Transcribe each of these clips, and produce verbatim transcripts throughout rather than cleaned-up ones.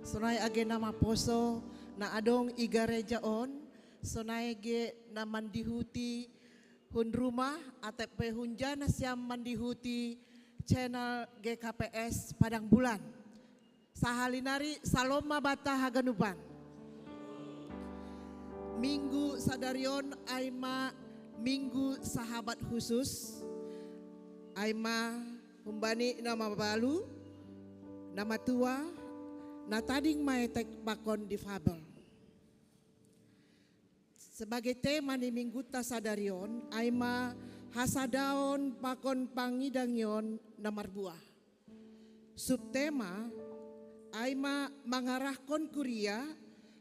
Sonai age na maposo na adong i gareja on, sonai age na mandihuti hun rumah, atau pe hunjana siam mandihuti channel G K P S Padang Bulan. Sahali nari salom ma banta haganupan. Minggu sadari on ai ma minggu sahabat khusus, ai ma humbani na mabalu, na matua, na tading maetek pakon difabel. Sebagai tema ni mingguta sadari on, ai ma hasadaon pakon pangidangion na marbuah. Subtema, ai ma mangarahkon kuria,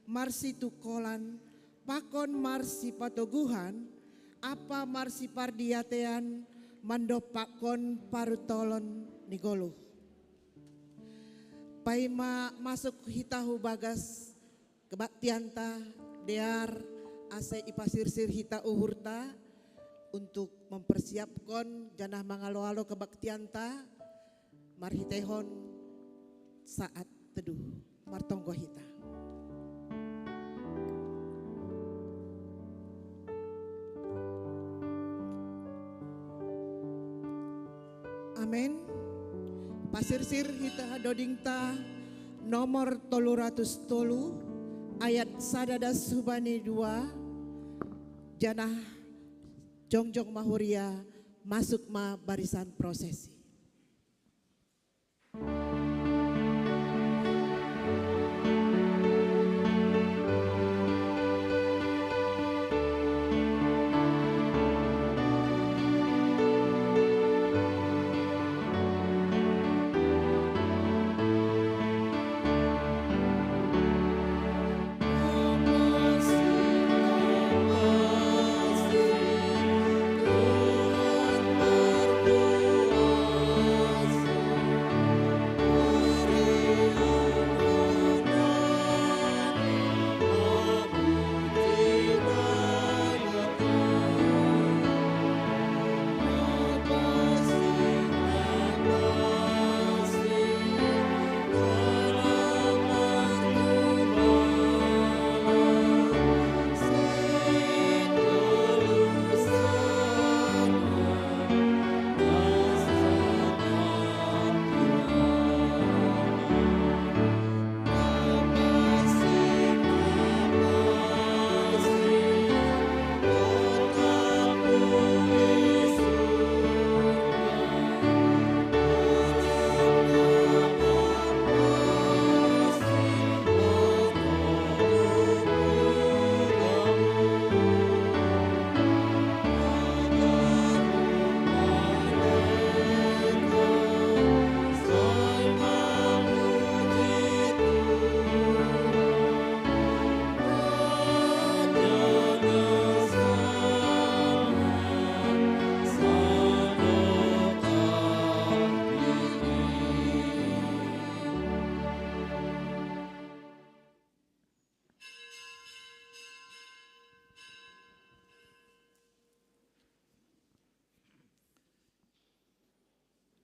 marsitungkolan, pakon marsipatoguhan, ampa marsipardiatean mandompakkon parutolon ni goluh. Paima masuk hita hu bagas kebaktianta, dear, ase ipasirsir hita uhurta untuk mempersiapkan janah mangalo-alo kebaktianta, marhiteihon saat teduh. Martonggo hita. Amen. Pasirsir hita dodingta nomor tolu ratus tolu, ayat sada das hubani dua, janah jongjong ma huria, masuk ma barisan prosesi.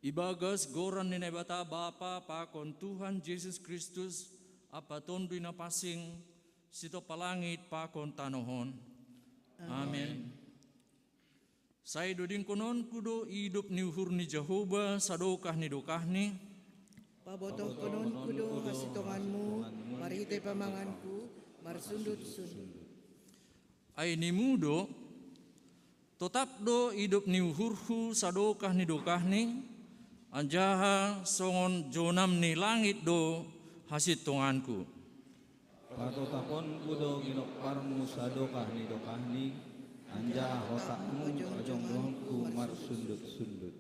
Ibagas goran ni Naibata Bapa pakon Tuhan Jesus Kristus ampa Tonduy Napansing, sitompa langit pakon tanoh on. Amen. Sai dodingkononku do idop ni uhur ni Jahowa sadokah ni dokahni. Pabotohkononku do hasintonganmu marhitei pamanganku marsundut-sundut. Ai nimu do, totap do idop ni uhurhu sadokah ni dokahni, anjaha songon jonam ni langit do hasintonganku. Patotaponku do ginomparmu sadokah ni dokahni, anjaha otakmu jongjongku marsundut-sundut.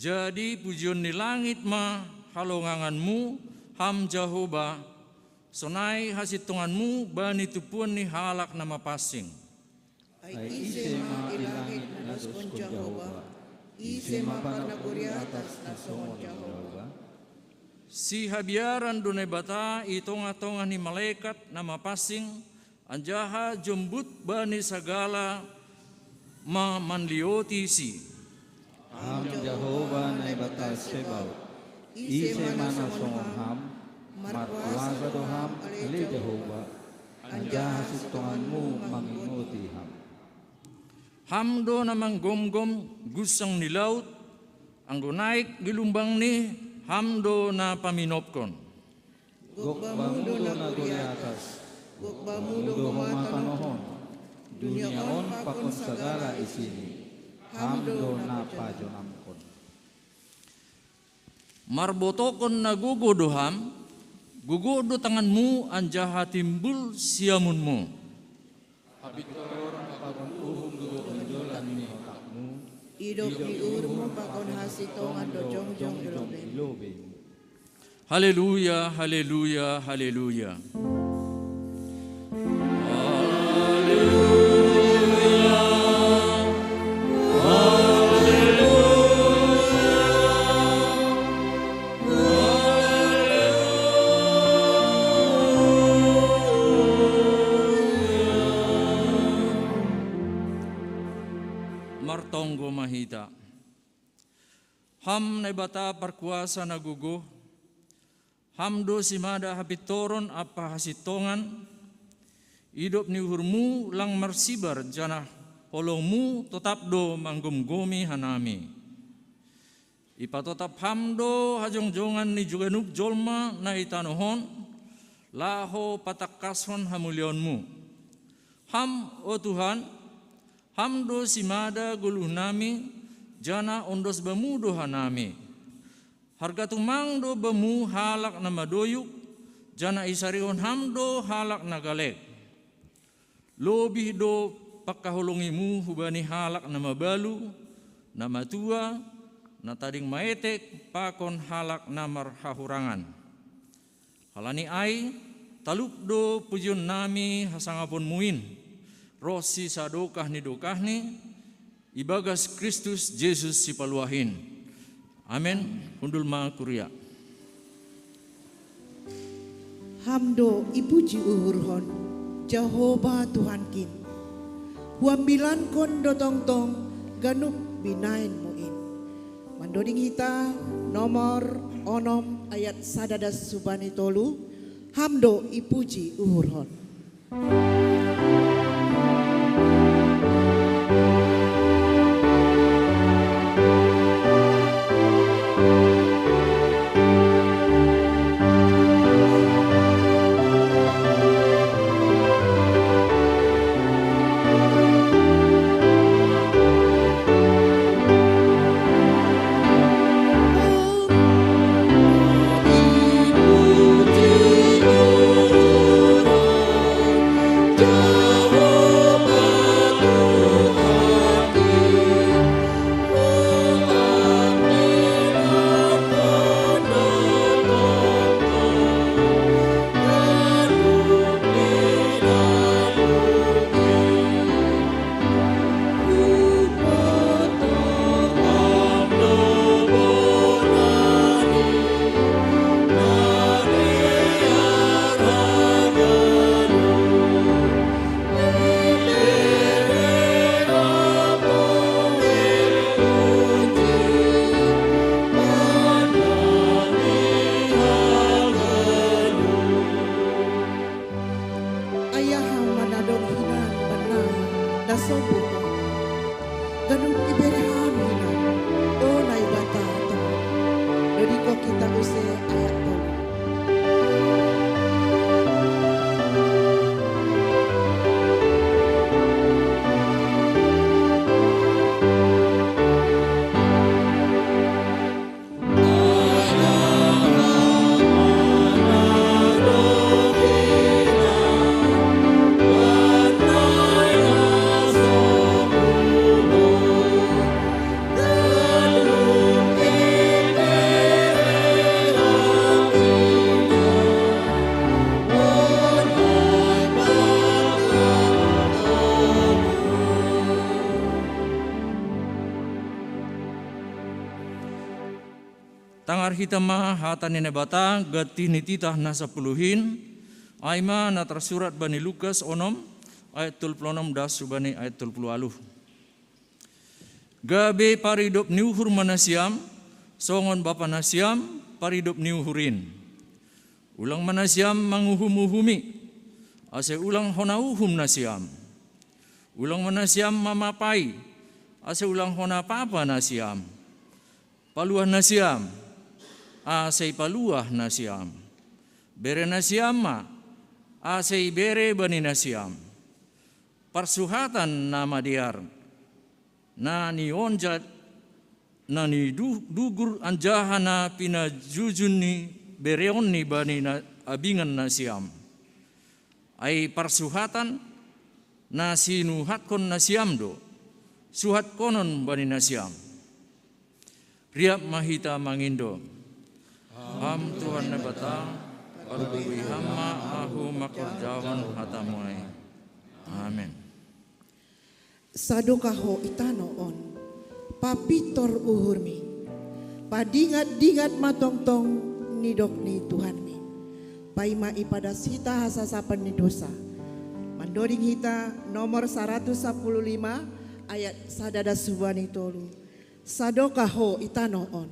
Jadi pujion ni langit ma halonganganmu, Ham Jahowa, sonai hasintonganmu bani tumpuan ni halak na mapansing. Ai ise ma i langit na doskon Jahowa? Ise ma parnagori atas na songon Jahowa? Sihabiaran do Naibata i tongah-tongah ni malekat na mapansing, anjaha jombut bani sagala ma manlioti si. Ham Jahowa Naibata Sebaot, ise ma na songon Ham, Markuasa do Ham, ale Jahowa, anjaha sintonganmu mangingoti Ham. Ham do na manggomgom gunsang ni laut, anggo naik gelumbangni, Ham do na paminopkon. Gok Bamu do nagori atas, gok Bamu do homa tanoh on, dunia on pakon sagala isini, Ham do na pajonamkon. Marbotohon na gogo do Ham, gogo do tanganmu anjaha timbul siamunmu. Hapintoron pakon uhum do honjolan ni otakmu, idop ni uhurmu pakon hasintongan do jongjong di lobeimu. Haleluya, haleluya, haleluya. Haleluya. Haleluya. Martonggo ma hita. Ham Naibata parkuasa na gogo, Ham do simada hapintoron ampa hasintongan, idop ni uhurmu lang marsibar janah holongmu totap do manggomgomi hanami. Ipatotap Ham do hajongjongan ni ganup jolma na i tanoh on, laho patangkashon hamuliaonmu. Ham, o Tuhan, Ham do simada goluhnami, janah ondos Bamu do hanami. Harga tumang do Bamu halak na madoyuk, janah isarihon Ham do halak na galek. Lobih do pangkaholongimu hubani halak na mabalu, na matua, na tading maetek pakon halak na marhahurangan. Halani ai, talup do pujionnami hasangaponmu in, ronsi sadokah ni dokahni, ibagas Kristus Jesus Sipaluah in. Amen. Hundul ma kuria. Ham do ipuji uhurhon, Jahowa Tuhankin. Huambilankon do tongtong ganup binahenmu in. Mandoding hita nomor onom ayat sada das hubani tolu, Ham do ipuji uhurhon. Ai aha ma na dong hinan bannami na so buku? Ganup ibere Ham hinan, o Naibata Tuhan. Dodingkon hita use ayat tolu. Tangar hita ma hata ni Naibata, ganti ni titah na sapuluh in, ai ma na tarsurat bani Lukas onom, ayat tolu puluh onom das hubani ayat tolu puluh ualuh. Gabe paridop ni uhur ma nasiam, songon bapa nasiam paridop ni uhur in. Ulang ma nasiam manguhum-uhumi, ase ulang hona uhum nasiam. Ulang ma nasiam mamapai, ase ulang hona papa nasiam. Paluah nasiam, ase ipaluah nasiam. Bere nasiam ma, ase ibere bani nasiam. Parsuhatan na madear, na nionjat, na nidugur anjaha na pinajujun ni bereon ni bani na abingan nasiam. Ai parsuhatan na sinuhatkon nasiam do, suhatkonon bani nasiam. Riap ma hita mangindo. Ham Tuhan Naibata, parlobei Ham ma ahu mangkorjahon hatamu ai. Amen. Sadokah ho i tanoh on, papintor uhurmi, padingat-dingat ma tongtong nidok ni Tuhanmi. Paima ipadas hita hasasapan ni dosa. Mandoding hita nomor saratus sapuluh lima ayat sada das huani tolu. Sadokah ho i tanoh on.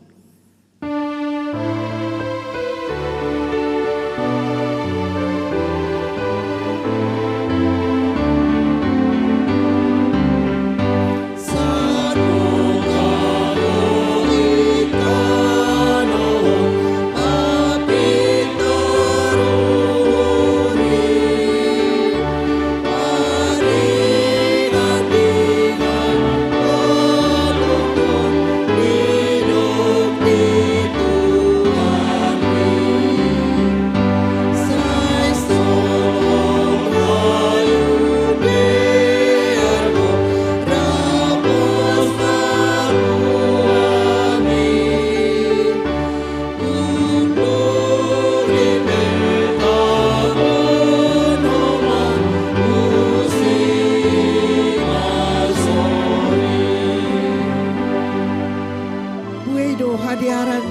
Buei do hadearan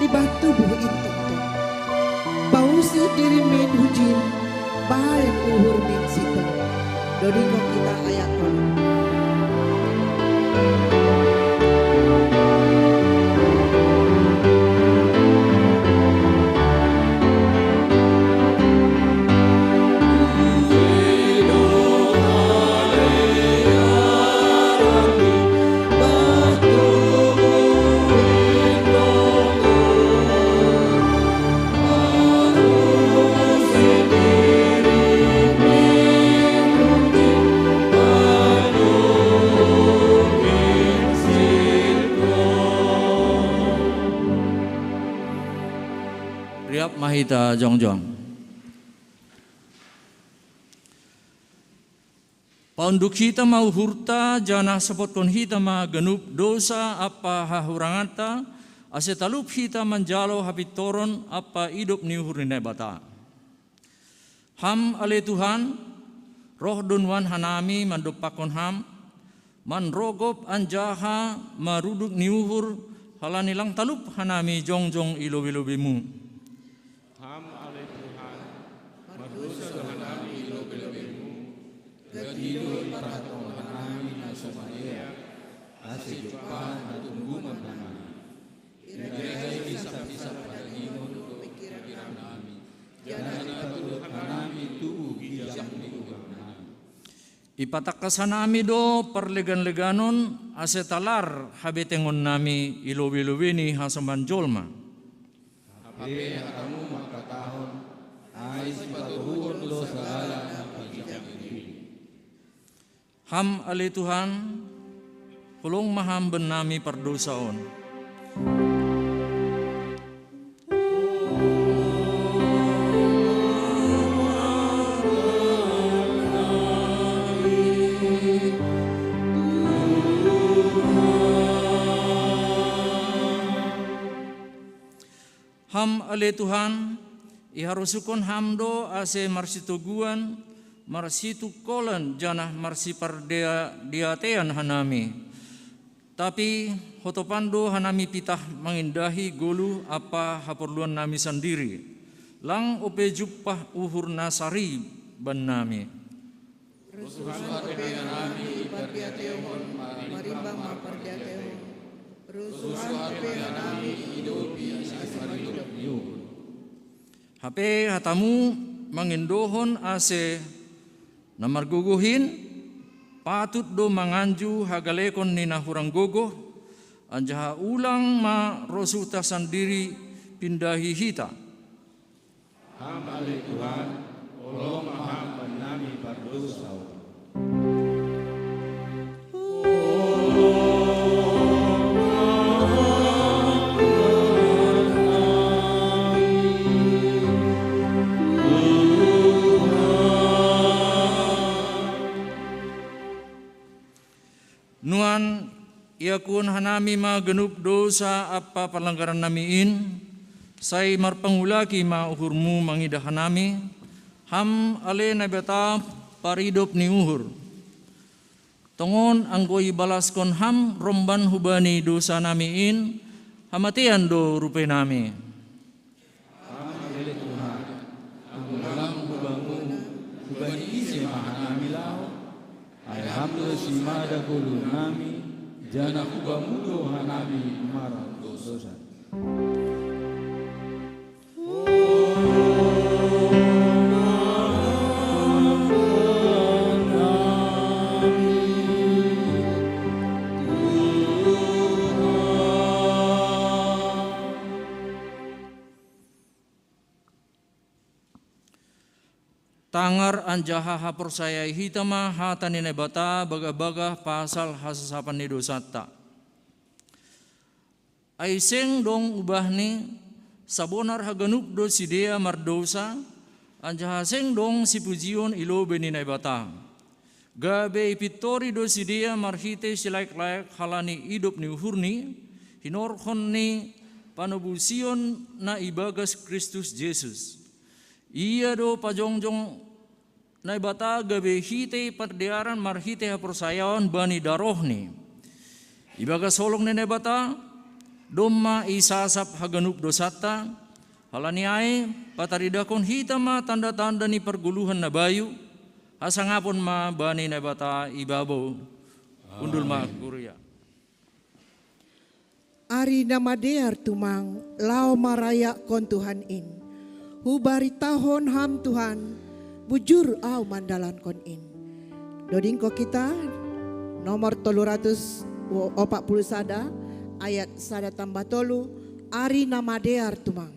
ni bah tubuh in tongtong. Pausi dirimin hujin, bahen uhurmin sintong. Dodingkon hita ayat tolu. Riap ma hita jongjong. Paunduk hita ma uhurta, janah sopotkon hita ma ganup dousa ampa hahuranganta, ase talup hita manjalo hapintoron ampa idop ni uhur ni Naibata. Ham ale Tuhan, roh do nuan hanami mandompakkon Ham, manrogop anjaha maruduk ni uhur, halani lang talup hanami jongjong i lobei-lobeimu. Ham ale Tuhan, mardousa do hanami i lobei-lobeimu, gati do iparhatongkon hanami na so madear, ase jumpahan hatumbuman hanami. Irerehe hisap-hisap padagingon dohot pingkiran nami, janah ipatunduk hanami tubuh ginjang ni uhur nami. Ipatangkas hanami do parlegan-leganon, ase talar habetengon nami i lobei-lobei ni hasoman jolma. Hape hatamu mangkatahon, ai sipatoguhon do sagala na paginjang i lobei. Ham ale Tuhan, holong ma Ham bannami pardousa on. Ham ale Tuhan, iharosuhkon Ham do ase marsitoguan, marsitungkolan janah marsipardia-diatean hanami. Tapi hotopan do hanami pitah mangindahi goluh ampa haporluan nami sandiri, lang ope jumpah uhur na sari bannami. Rusuhan ope hanami ipardiatehon, marimbang ma pardiatehon. Rusuhan ope hanami iidopi ase maridop ni uhur. Hape hatamu mangindohon ase na margogohin, patut do manganju hagalekon ni na hurang gogoh, anjaha ulang ma rosuhta sandiri pindahi hita. Ham ale Tuhan, holong ma Ham bannami pardousa on. Nuan, iakuon hanami ma ganup dousa ampa panlanggarannami in, sai marpangulaki ma uhurmu mangidah hanami, Ham ale Naibata paridop ni uhur. Tongon anggo ibalaskon Ham romban hubani dousanami in, hamatean do rupeinami. Ham ale Tuhan, anggo lang hubamu, hubani ise ma hanami laho? Ai Ham do simada ngolunami, janah hubamu do hanami marhadosan. Tangar anjaha haporsayai hita ma hata ni Naibata bagah-bagah pasal hasasapan ni dousanta. Ai seng dong ubahni, sabonar haganup do sidea mardousa, anjaha seng dong sipujion i lobei ni Naibata. Gabe ipintori do sidea marhitei silaek-laek halani idop ni uhurni, hinorhon ni panobusion na ibagas Kristus Jesus. Ia do pajongjong Naibata gabe hitei pardearan marhitei haporsayaon bani darohni. Ibagas holong ni Naibata, domma isasap haganup dousanta, halani ai pataridahkon hita ma tanda-tanda ni pargoluhan na bayu, hasangapon ma bani Naibata i babou. Undul ma kuria. Ari na madear tumang laho marayakkon Tuhan in. Hubaritahon Ham Tuhan, bujur ahu mandalankon in. Dodingkon hita, nomor tolu ratus opat puluh sada, ayat sada tambah tolu, ari na madear tumang.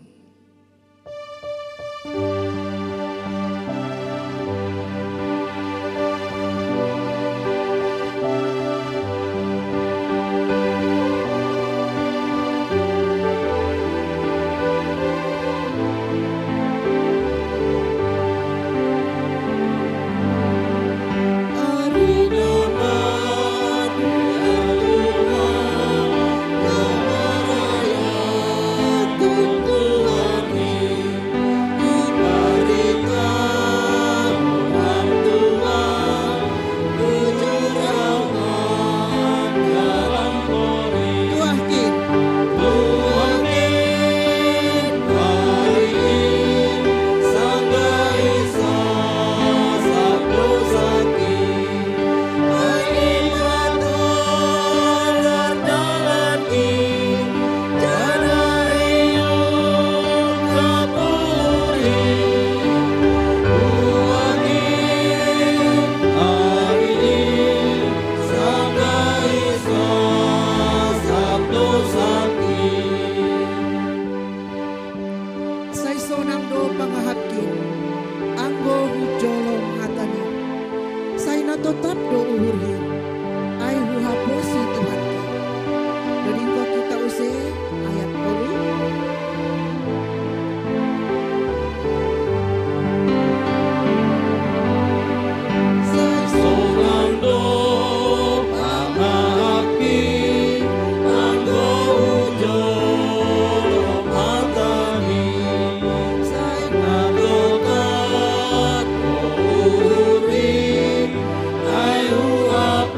Sai sonang do pangahapkin, anggo hujolom hataNi. Sai na totap do uhurhi, ai huhaposi Tuhanki. Dodingkon hita use ayat tolu. Sai sonang do pangahapkin, anggo hujolom hataNi. Sai na totap do uhurhi, ai huhap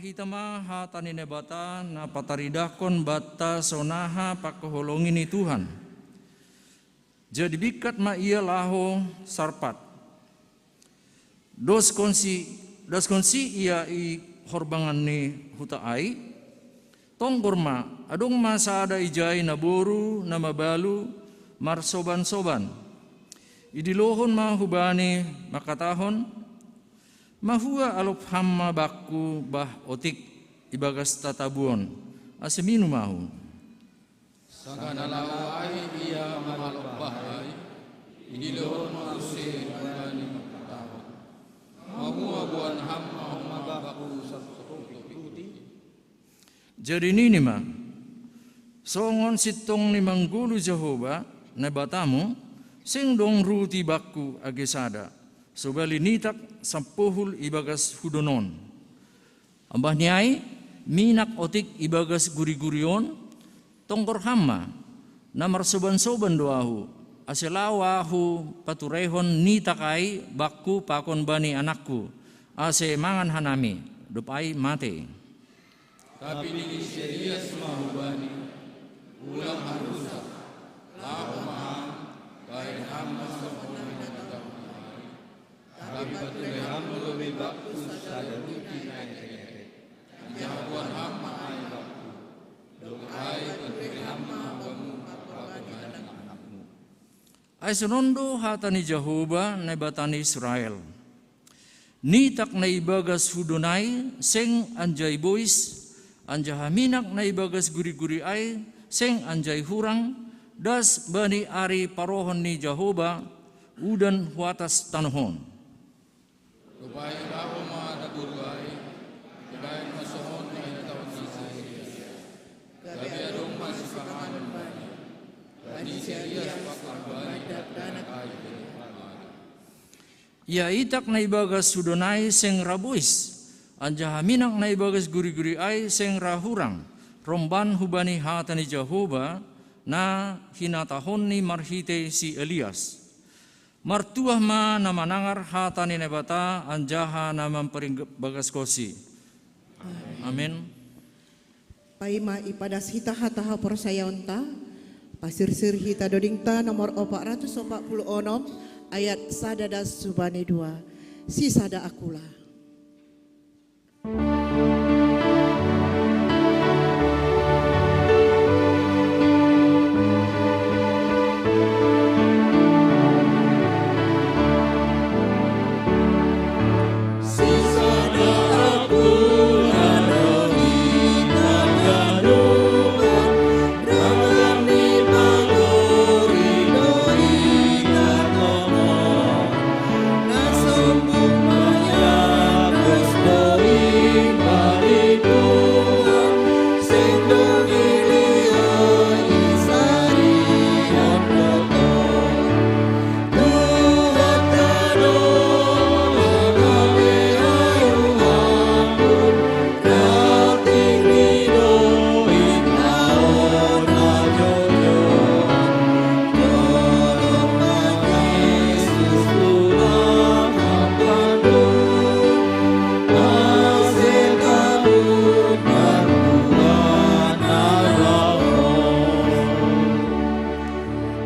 Hita ma hata ni Naibata na pataridahkon banta sonaha pangkaholongi ni Tuhan. Jadi bingkat ma ia laho Sarpat. Daskonsi, daskonsi ia i horbangan ni huta ai. Tonggor ma, adong ma sada ijai naboru na mabalu marsoban-soban. Idilohon ma hubani mangkatahon, mahua alop ham ma bangku bah otik ibagas tatabuon, ase minum ahu. Sanggah na laho ai ia mangalop bah ai, idilohon ma muse hubani mangkatahon, mahua boan ham ma homa bangku sapotok ruti? Jadi nini ma, songon sintong ni manggoluh Jahowa, Naibatamu, seng dong ruti bangku age sada, sobali nitak sampohul ibagas hudon on. Ambah ni ai, minak otik ibagas guri-guri on, tonggor ham ma, na marsoban-soban do ahu, ase laho ahu paturehon nitak ai bangku pakon bani anakku, ase mangan hanami, dob ai mate. Tapi nini si Elias ma hubani, ulang harusak, laho ma ham, bahen ham ma songon na hutadok ai. Tapi paturehon ham do be bangku sada ruti na etek-etek. Anjaha boan ham ma ai bangku. Dob ai paturehon ham ma bamu pakon bani anakmu. Ai sonon do hata ni Jahowa Naibata ni Israel. Nitak na ibagas hudon ai seng anjai bois, anjaha minak na ibagas guri-guri ai seng anjai hurang, das bani ari parohon ni Jahowa udan hu atas tanoh on. Dob ai laho ma naboru ai, dibahen ma songon na hinatahon ni si Elias. Gabe adong ma sipanganon bani. Bani si Elias pakon bani dakdanak ai. Ia itak na ibagas hudon ai seng ra bois, anjaha minak na ibagas guri-guri ai seng ra hurang, romban hubani hata ni Jahowa na hinatahonni marhitei si Elias. Martuah ma na manangar hata ni Naibata anjaha na mamparinggap bagaskonsi. Amen. Paima ipadas hita hata haporsayaonta, pasirsir hita dodingta nomor opat ratus opat puluh onom, ayat sada das subani dua. Sisada akula.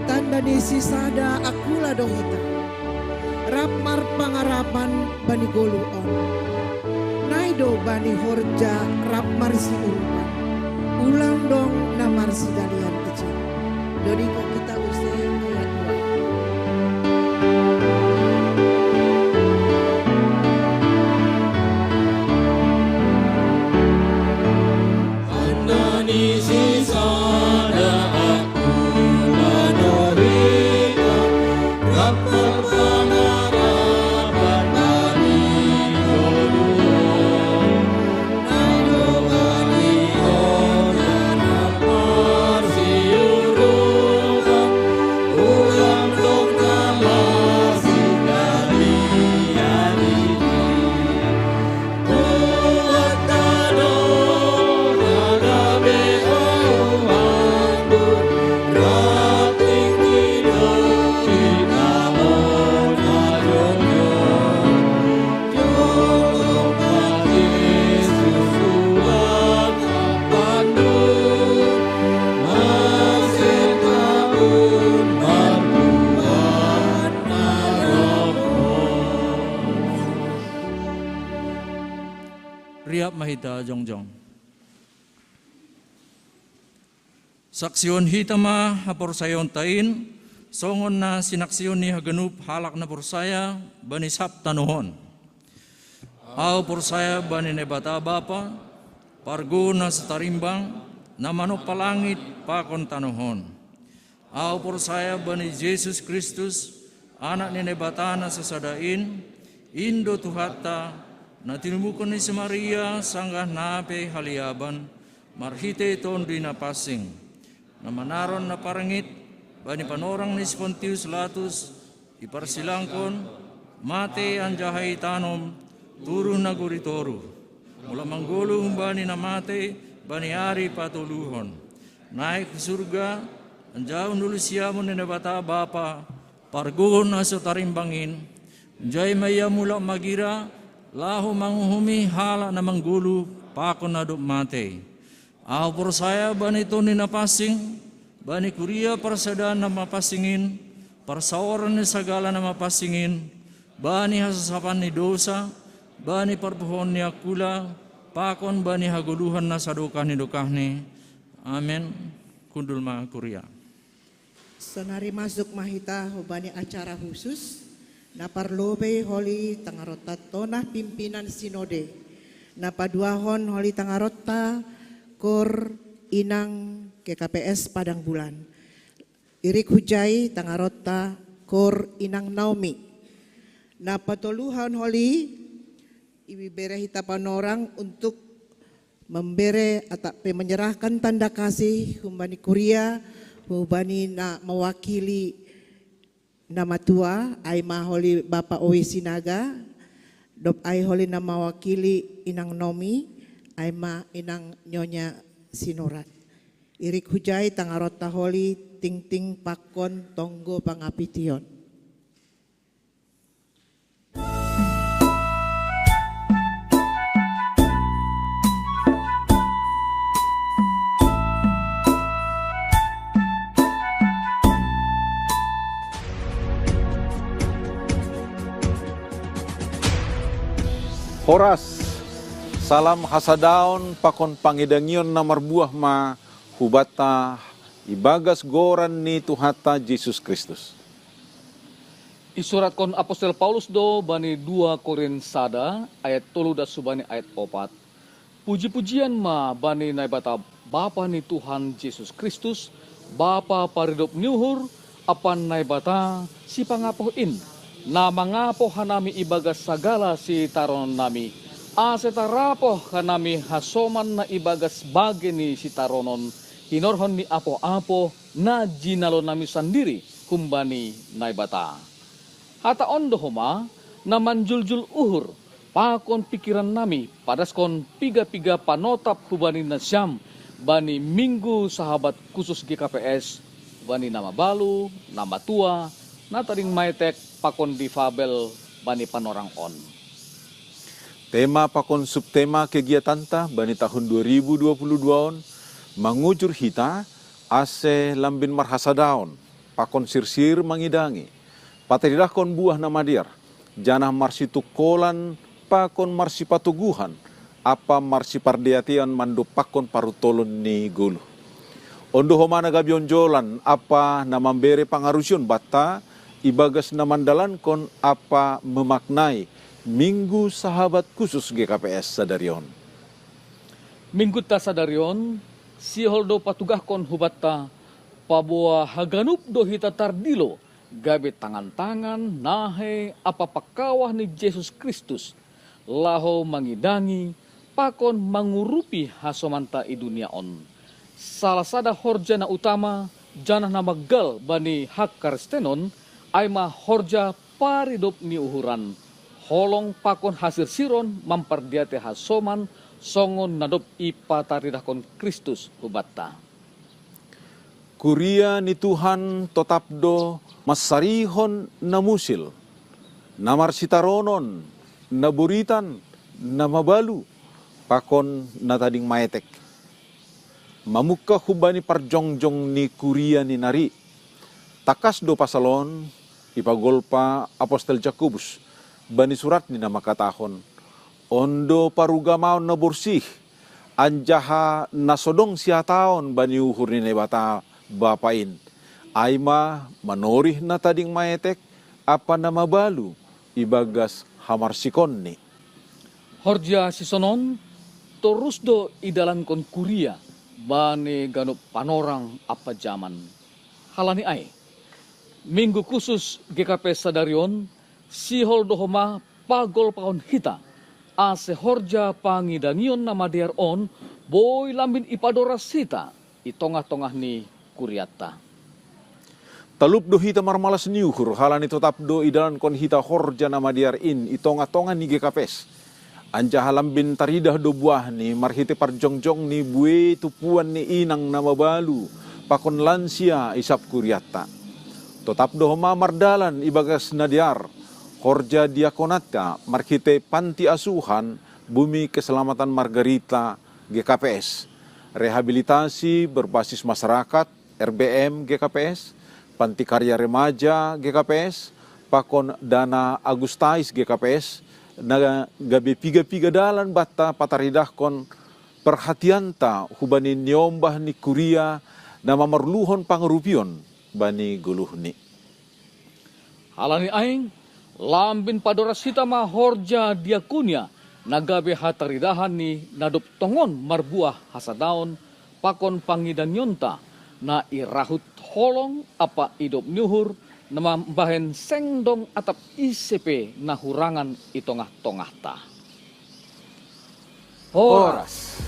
Tanda ni sisada akula do hita. Rap marpangarapan bani goluh on. Nai do bani horja rap marsiurupan. Ulang dong na marsigalian ijin. Dodingkon hita use ayat dua. Tanda ni sisada akula do hita, rap marpangarapan bani goluh on. Nai do bani horja rap marsiurupan, Riap ma hita jongjong. Saksihon hita ma haporsayaonta in, songon na sinaksihon ni haganup halak na porsaya bani sab tanoh on. Ahu porsaya bani Naibata Bapa, pargogoh na so tarimbang, na manompa langit pakon tanoh on. Ahu porsaya bani Jesus Kristus, Anak ni Naibata na sasada in, in do Tuhanta, na tinumukkon ni si Maria sanggah na pe haliaban, marhitei Tonduy Napansing, na manaron na parngit bani panorang ni si Pontius Latus, diparsilangkon, matei anjaha itanom, turun nagori toruh, mulak manggoluh humbani na matei bani ari patoluhon, naek hu surga, anjaha hundul siamun ni Naibata Bapa, pargogoh na so tarimbang in, manjalo ma Ia mulak magira, laho manguhumi halak na manggoluh pakon na dob matei. Ahu porsaya bani Tonduy Napansing, bani kuria parsadaan na mapansing in, parsaoran ni sagala na mapansing in, bani hasasapan ni dousa, bani parpuhoon ni angkula, pakon bani hagoluhan na sadokah ni dokahni. Amen. Hundul ma kuria. Sonari masuk ma hita hubani acara khusus, na parlobei holi tangaronta tonah pimpinan sinode, na paduahon holi tangaronta kor inang G K P S Padang Bulan. Irik hujai tangaronta kor inang Naomi. Na patoluhon holi, ibere hita panorang untuk membere atap pe menyerahkan tanda kasih humbani kuria, humbani na mewakili na matua, ai ma holi Bapa Owi Sinaga, dob ai holi na mewakili inang Nomi, ai ma inang Nyonya Sinurat. Irik hujai tangaronta holi tingting pakon tonggo pangapition. Horas, salam hasadaon pakon pangidangion na marbuah ma hubanta ibagas goran ni Tuhanta Jesus Kristus. Isuratkon apostel Paulus do bani dua Korint sada ayat tolu das hubani ayat opat. Puji-pujian ma bani Naibata Bapa ni Tuhan Jesus Kristus, Bapa paridop ni uhur, ampa Naibata sipangapoh in, na mangapoh hanami ibagas sagala sitarononnami, ase tarapoh hanami hasoman na ibagas bage ni sitaronon, hinorhon ni apoh-apoh na jinalonami sandiri humbani Naibata. Hata on do homa na manjuljul uhur pakon pingkirannami, padaskon piga-piga panotap hubani nasiam bani Minggu Sahabat khusus G K P S, bani na mabalu, na matua, na tading maetek pakon difabel bani panorang on. Tema pakon subtema kegiatanta bani tahun dua ribu dua puluh dua on mangujur hita ase lambin marhasadaon pakon sirsir mangidangi, pataridahkon buah na madear, janah marsitungkolan pakon marsipatoguhan ampa marsipardeatean mandompakkon parutolon ni goluh. On do homa na gabe onjolan ampa na mambere pangarusion banta ibagas na mandalankon ampa memaknai Minggu Sahabat khusus G K P S sadari on. Minggunta sadari on, sihol do patugahkon hubanta, paboa haganup do hita tardilo gabe tangan-tangan nahe ampa pangkawah ni Jesus Kristus, laho mangidangi pakon mangurupi hasomanta i dunia on. Salah sada horja na utama janah na manggal bani hakristenon, ai ma horja paridop ni uhuran, holong pakon hasirsiron mampardiatei hasoman songon na dob ipataridahkon Kristus hubanta. Kuria ni Tuhan totap do mansarihon na musil, na marsitaronon, na boritan, na mabalu, pakon na tading maetek. Mamungkah humbani parjongjong ni kuria ni nari. Tangkas do pasal on ipagolpa apostel Jakobus bani suratni na mangkatahon: On do parugamaon na borsih, anjaha na so dong sihataon bani uhur ni Naibata Bapa in. Ai ma manorih na tading maetek ampa na mabalu ibagas hamarsikonni. Horja sisonon, torus do idalankon kuria bani ganup panorang ampa jaman. Halani ai, Minggu Khusus G K P sadari on, sihol do homa pagolpahon hita, ase horja pangidangion na madear on boi lambin ipadoras hita i tongah-tongah ni kuriatta. Talup do hita marmalas ni uhur, halani totap do idalankon hita horja na madear in i tongah-tongah ni G K P S. Anjaha lambin taridah do buahni marhitei parjongjong ni buei tumpuan ni inang na mabalu pakon lansia i sab kuriatta. Totap do homa mardalan ibagas na dear horja diakonanta marhitei panti asuhan Bumi Keselamatan Margarita G K P S, rehabilitasi berbasis masyarakat, R B M G K P S, Panti Karya Remaja G K P S, pakon Dana Agustais G K P S, na gabe piga-piga dalan banta pataridahkon perhatianta hubani niombah ni kuria na mamarluhon pangarupion bani goluhni. Halani ai, lambin padoras hita ma horja diakonia na gabe hataridahan ni na dob tongon marbuah hasadaon pakon pangidangionta na i rahut holong ampa i dob ni uhur na mambahen seng dong atap ise pe na hurangan i tongah-tongahta. Horas.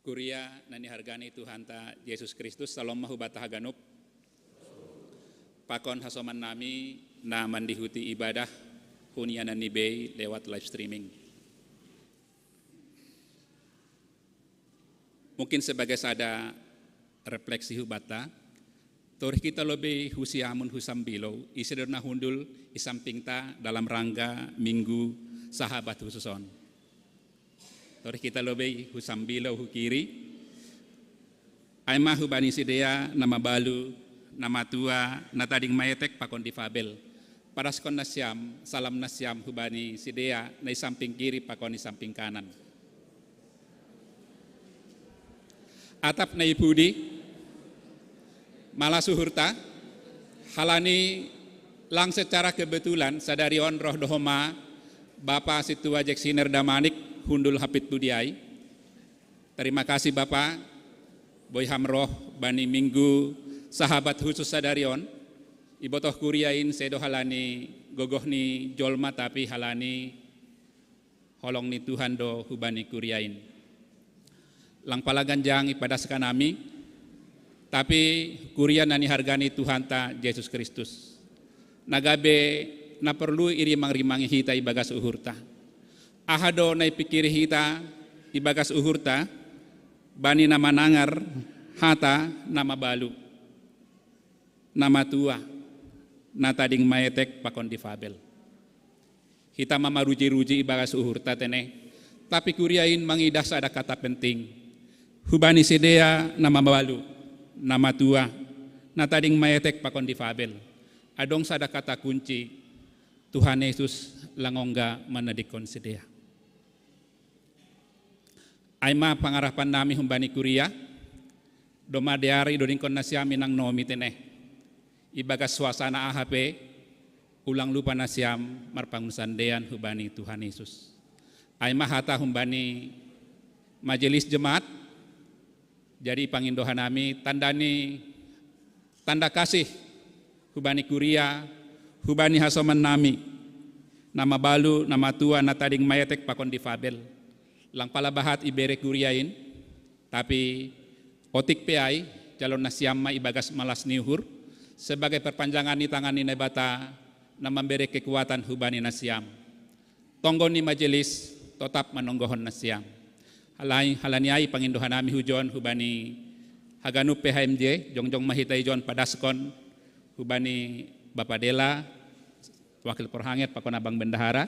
Kuria nani hargani Tuhanta Jesus Kristus, salom ma hubata haganup. Pakon hasoman nami na mandihuti ibadah hunianan ni bei lewat live streaming. Mungkin sebagai sada refleksi hubata, torih kita lobei husiamun husambilou, ise do na hundul isampingta dalam rangka minggu sahabat hususon. Torih kita lobei husambilou hukiri, ai ma hubani sidea na mabalu, na matua, na tading maetek pakon difabel. Padaskon nasiam, salam nasiam hubani sidea na isamping kiri pakon isamping kanan. Atap na ipudi, malas uhurta, halani lang secara kebetulan sadari on roh do homa Bapa Sintua Jeksiner Damanik hundul hapit pudiai. Terima kasih Bapa, boi ham roh bani minggu sahabat husus sadari on. Ibotoh kuria in sedo halani gogoh ni jolma tapi halani holong ni Tuhan do hubani kuria in. Lang pala ganjang ipadaskan nami, tapi kuria nani hargani Tuhanta Jesus Kristus. Na gabe na perlu irimang-rimangi hita ibagas uhurta. Aha do na ipikiri hita ibagas uhurta, bani na manangar hata na mabalu, na matua, na tading maetek pakon difabel. Hita mamaruji-ruji ibagas uhurta tene, tapi kuria in mangidah sada kata penting. Hubani sidea na mabalu, na matua, na tading maetek pakon difabel. Adong sada kata kunci, Tuhan Yesus lang ongga manadikkon sidea. Ai ma pangarapan nami humbani kuria, domma dear idodingkon nasiam inang nomi tene. Ibagas suasana aha pe, ulang lupa nasiam marpangunsandean hubani Tuhan Yesus. Ai ma hata humbani majelis jemaat, jadi pangindohan nami tanda ni, tanda kasih hubani kuria, hubani hasoman nami, na mabalu, na matua, na tading maetek pakon difabel. Lang pala bahat ibere kuria in, tapi otik pe ai, jalo nasiam ma ibagas malas ni uhur, sebagai perpanjangan ni tangan ni Naibata na mambere kekuatan hubani nasiam. Tonggo ni majelis totap manonggohon nasiam. Halai, halani ai pangindohan nami hujon hubani haganup P H M J, jongjong ma hita ijon padaskon hubani Bapa Dela, Wakil Porhanget pakon Abang Bendahara,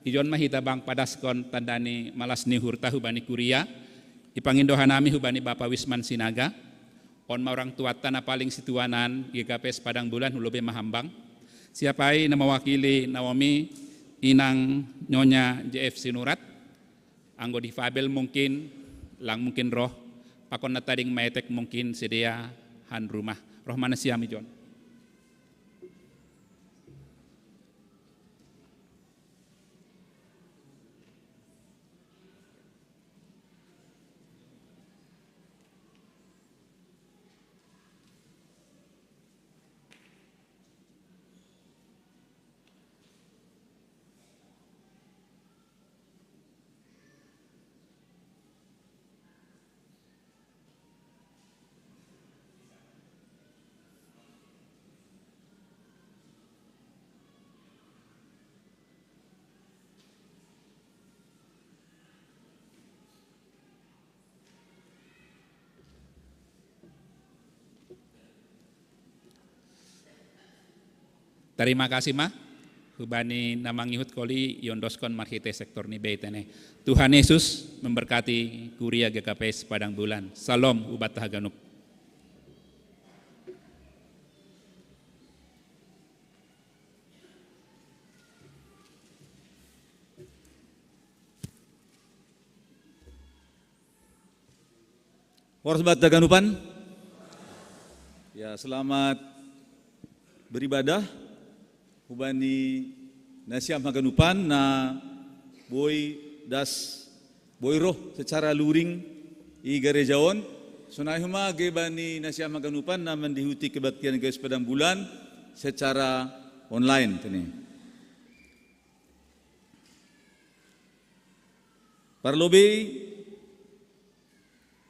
ijon ma hita Bang padaskon tanda ni malas ni uhurta hubani kuria, ipangindohan nami hubani Bapa Wisman Sinaga, on ma orang tuata na paling situanan G K P S Padang Bulan, hulobi ma ham Bang. Siap ai na mawakili Naomi, inang Nyonya J F Sinurat, anggo difabel mungkin, lang mungkin roh, pakon na tading maetek mungkin sidea han rumah. Roh ma nasiam ijon. Tarima kasih ma hubani na mangihut koli iondoskon marhite sektor ni bei tene. Tuhan Yesus memberkati kuria G K P S Padang Bulan. Salom hubata haganup. Horas banta haganupan. Ya, selamat beribadah. Hubani nasiam haganupan na boi das, boi roh secara luring i gareja on. Sonai homa age bani nasiam haganupan na mandihuti kebaktian G K P S Padang Bulan secara online tene. Parlobei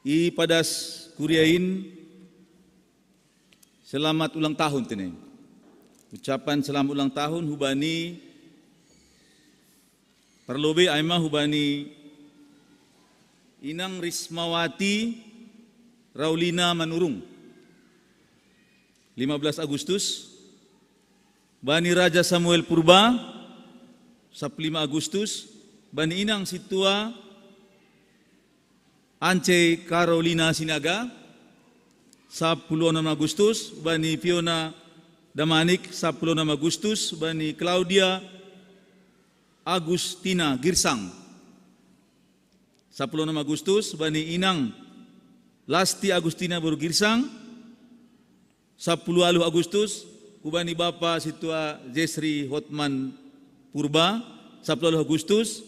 I padas kuriain, selamat ulang tahun tene. Ucapan selamat ulang tahun hubani parlobe aima hubani Inang Rismawati Raulina Manurung, lima belas Agustus, bani Raja Samuel Purba, sapuluh lima Agustus, bani Inang Situa Ance Carolina Sinaga, sapuluh enam Agustus, bani Fiona Damanik, sapuluh enam Agustus, bani Claudia Agustina Girsang, sapuluh enam Agustus, bani Inang Lasti Agustina Boru Girsang, sapuluh aluh Agustus, hubani Bapa Situa Jesri Hotman Purba, sapuluh aluh Agustus,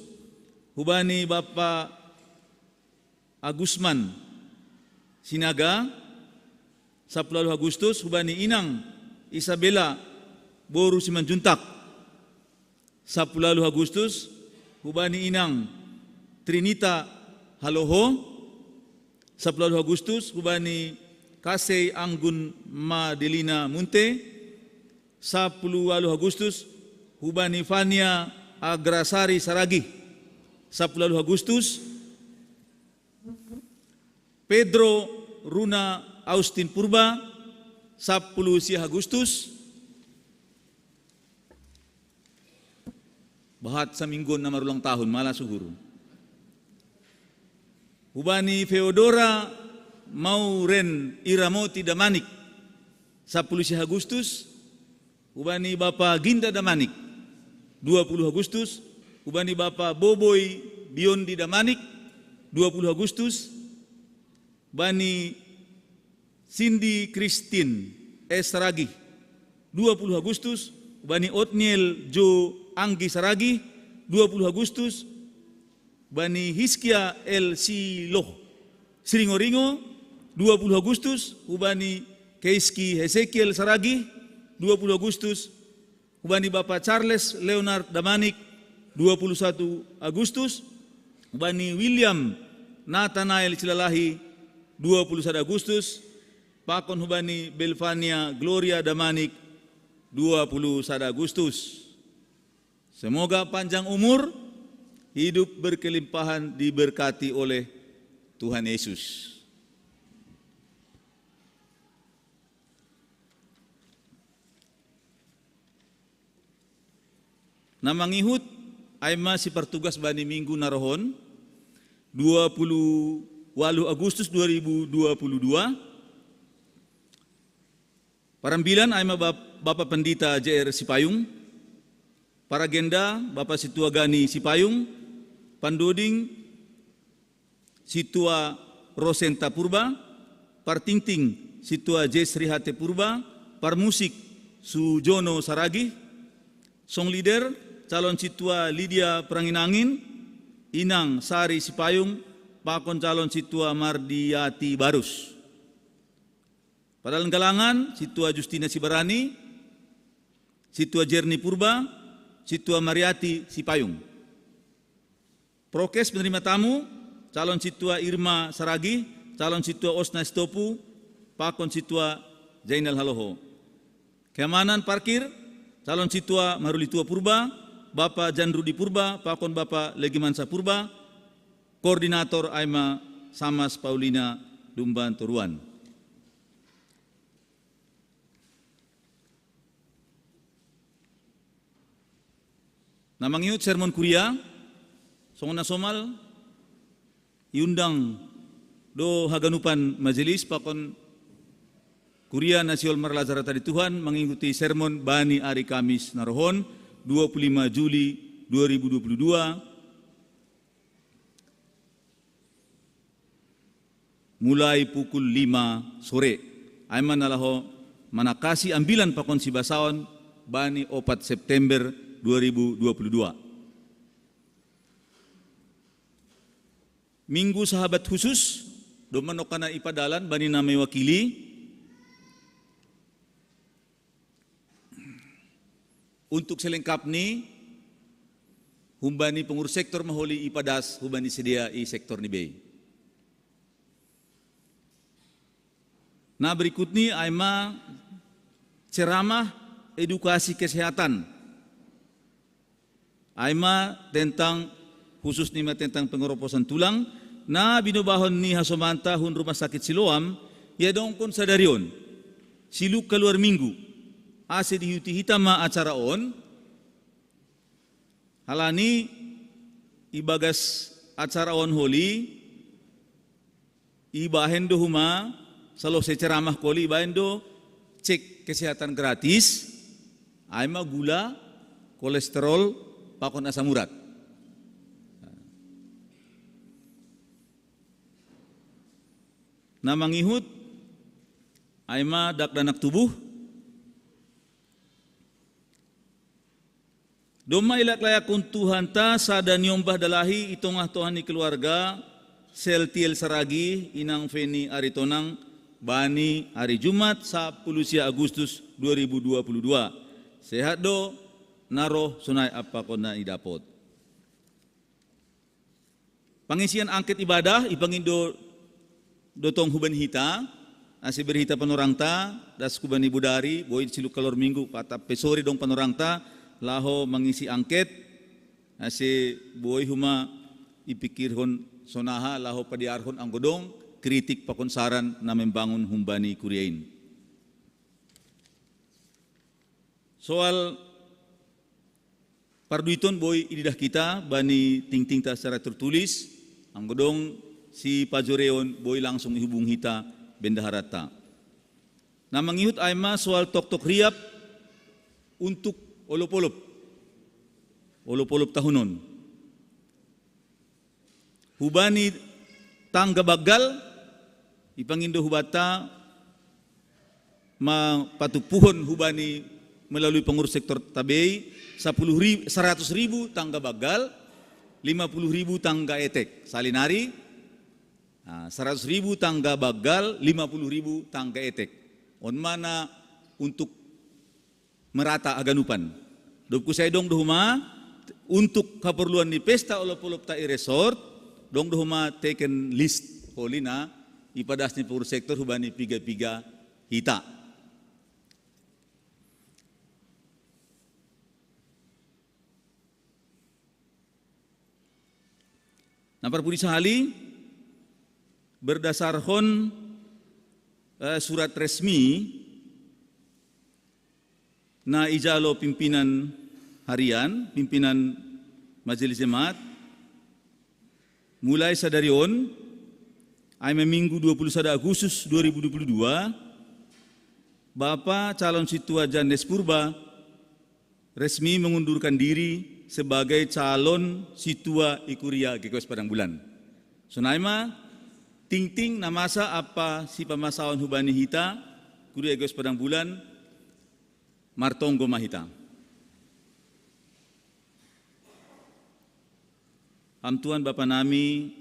hubani Bapa Agusman Sinaga, sapuluh aluh Agustus, hubani Inang Isabella Boru Simanjuntak, sapuluh aluh Agustus, hubani Inang Trinita Haloho, sapuluh aluh Agustus, hubani Kasei Anggun Madelina Munte, sapuluh aluh Agustus, hubani Fania Agrasari Saragi, sapuluh aluh Agustus, Pedro Runa Austin Purba, sapuluh sia Agustus, bahat saminggu na marulang tahun, mala suhur. Hubani Feodora Mauren Iramoti Damanik, sapuluh sia Agustus, hubani Bapa Ginda Damanik, dua puluh Agustus, hubani Bapa Boboi Biondi Damanik, dua puluh Agustus, bani Cindy Christine S Saragi, dua puluh Agustus, bani Otniel Jo Anggi Saragi, dua puluh Agustus, bani Hiskia L Siloh Siringoringo, dua puluh Agustus, hubani Keiski Hesekiel Saragi, dua puluh Agustus, hubani Bapa Charles Leonard Damanik, dua puluh satu Agustus, hubani William Nathanael Silalahi, dua puluh satu Agustus, pakon hubani Belvania Gloria Damanik, dua puluh satu Agustus. Semoga panjang umur, hidup berkelimpahan, diberkati oleh Tuhan Yesus. Na mangihut, aima sipartugas bani minggu na rohon, dua puluh waluh Agustus dua ribu dua puluh dua. Parambilan aima Bap-, Bapa Pendita J R Sipayung, paragenda Bapa Situa Gani Sipayung, pandoding Situa Rosenta Purba, partingting Situa Jesri Hate Purba, parmusik Sujono Saragih, song leader calon Situa Lydia Peranginangin, Inang Sari Sipayung, pakon calon Situa Mardiati Barus. Padalan galangan, Situa Justina Sibarani, Situa Jerni Purba, Situa Mariati Sipayung. Prokes penerima tamu, calon Situa Irma Saragi, calon Situa Osna Sitopu, pakon Situa Zainal Haloho. Keamanan parkir, calon Situa Marulitua Purba, Bapa Jan Rudi Purba, pakon Bapa Legimansa Purba, koordinator aima Samas Paulina Dumban Toruan. Na mangihut sermon kuria, songon na somal, iundang do haganupan majelis pakon kuria na sihol marlajar hata ni Tuhan mangikuti sermon bani ari Kamis na rohon, dua puluh lima Juli dua ribu dua puluh dua, mulai pukul lima sore. Aima na laho manangkasi ambilan pakon sibasaon bani opat September dua ribu dua puluh dua. Minggu Sahabat Khusus, domma nongkan na ipadalan bani na mewakili. Untuk selengkapni, humbani pengurus sektor maholi ipadas humbani sidea i sektor ni bei. Nah, berikut ni ai ma ceramah edukasi kesehatan. Ai ma tentang, khusus ni ma tentang pengeroposan tulang, na binobahon ni hasomanta hun Rumah Sakit Siloam, iadongkon sadari on, siluk kaluar minggu, ase diihuti hita ma acara on. Halani ibagas acara on holi, ibahen do homa, salose ceramah holi, ibahen do cek kesehatan gratis, ai ma gula, kolesterol, pakon asam urat. Na mangihut, ai ma dakdanak tubuh, domma ilaklayak on Tuhanta sada niombah dalahi i tongah-tongah ni keluarga Seltiel Saragih, inang Feni Aritonang, bani ari Jumat sapuluh sia Agustus dua ribu dua puluh dua. Sehat do na roh, sonai ampakonna i dapot. Pangisian angket ibadah ipangindo do tong hubani hita, ase bere hita panorangta, das hubani bodari, boi siluk kaluar minggu, patap pe sore dong panorangta, laho mangisi angket, ase boi homa ipikirhon sonaha laho padearhon anggo dong kritik pakon saran na membangun humbani kuria in. Soal parduiton boi ididah hita bani tingtingta secara tertulis, anggo dong sipajoreon boi langsung ihubung hita bendaharanta. Na mangihut ai ma soal toktok riap untuk olop-olop, olop-olop tahun on. Hubani tangga banggal, ipangindo hubanta ma patumpuhon hubani melalui pengurus sektor tabei, sapuluh ribu, saratus ribu tangga banggal, lima puluh ribu tangga etek. Salinari, ah, saratus ribu tangga banggal, lima puluh ribu tangga etek. On ma na untuk merata haganupan. Dob kusai dong do homa untuk keperluan ni pesta olop-olopta i resort, dong do homa teken list holi na ipadas ni pengurus sektor hubani piga-piga hita. Na parpudi sahali, berdasarhon, eh, surat resmi na ijalo pimpinan harian, pimpinan Majelis Jemaat, mulai sadari on, ai ma Minggu dua puluh sada Agustus dua ribu dua puluh dua, Bapa calon sintua Jannes Purba resmi mengundurkan diri sebagai calon sintua i Kuria G K S Padang Bulan. Sonai ma tingting na masa ampa sipamasaon hubani hita, Kuria G K S Padang Bulan, martonggo ma hita. Ham Tuhan Bapa nami,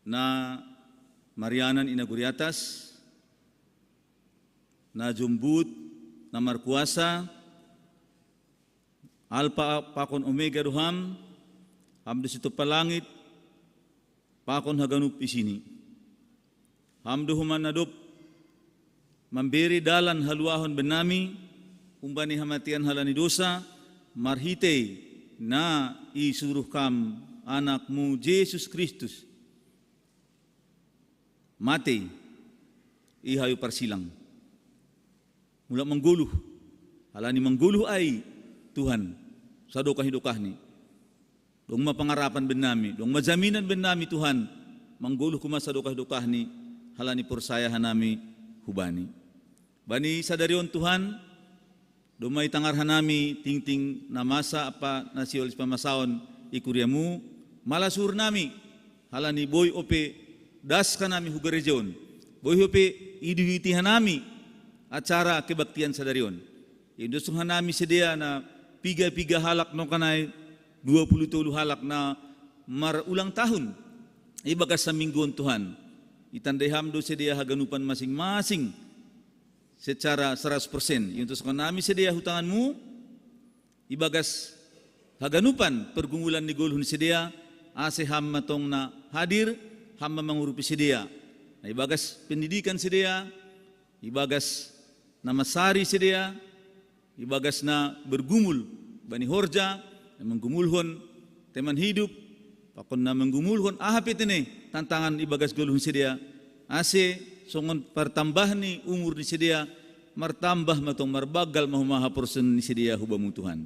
na marianan i nagori atas, na jombut, na markuasa, Alpa pakon Omega do Ham, Ham do sitompa langit pakon haganup isini. Ham do homa na dob mambere dalan haluahon bennami humbani hamatean halani dosa, marhitei na isuruh Ham Anakmu Jesus Kristus matei i hayu parsilang. Mulak manggoluh, halani manggoluh ai, Tuhan, sadokah ni dokahni. Dong ma pangarapan bennami, dong ma jaminan bennami, Tuhan, manggoluh homa sadokah ni dokahni, halani porsaya hanami hubani. Bani sadari on, Tuhan, domma itangar hanami tingting na masa ampa na sihol sipamasaon i kuriamu, mala suhur nami, halani boi ope das hanami hu gareja on, boi ope idihuti hanami acara kebaktian sadari on. Indoshon hanami sidea na piga-piga halak nongkan ai, dua puluh tolu halak na marulang tahun ibagas saminggu on, Tuhan. Itandai Ham do sidea haganupan masing-masing secara seratus persen. Indoshon hanami sidea hu tanganmu, ibagas haganupan pergumulan ni goluh ni sidea, ase Ham ma tong na hadir, Ham ma mangurupi sidea. Na ibagas pendidikan sidea, ibagas na masari sidea, ibagas na bergumul bani horja, na menggumulhon teman hidup, pakon na menggumulhon aha pe tene tantangan ibagas goluhon sidea, ase songon partambah ni umur ni sidea, martambah ma tong marbanggal ma homa haporseaon ni sidea hu Bamu Tuhan.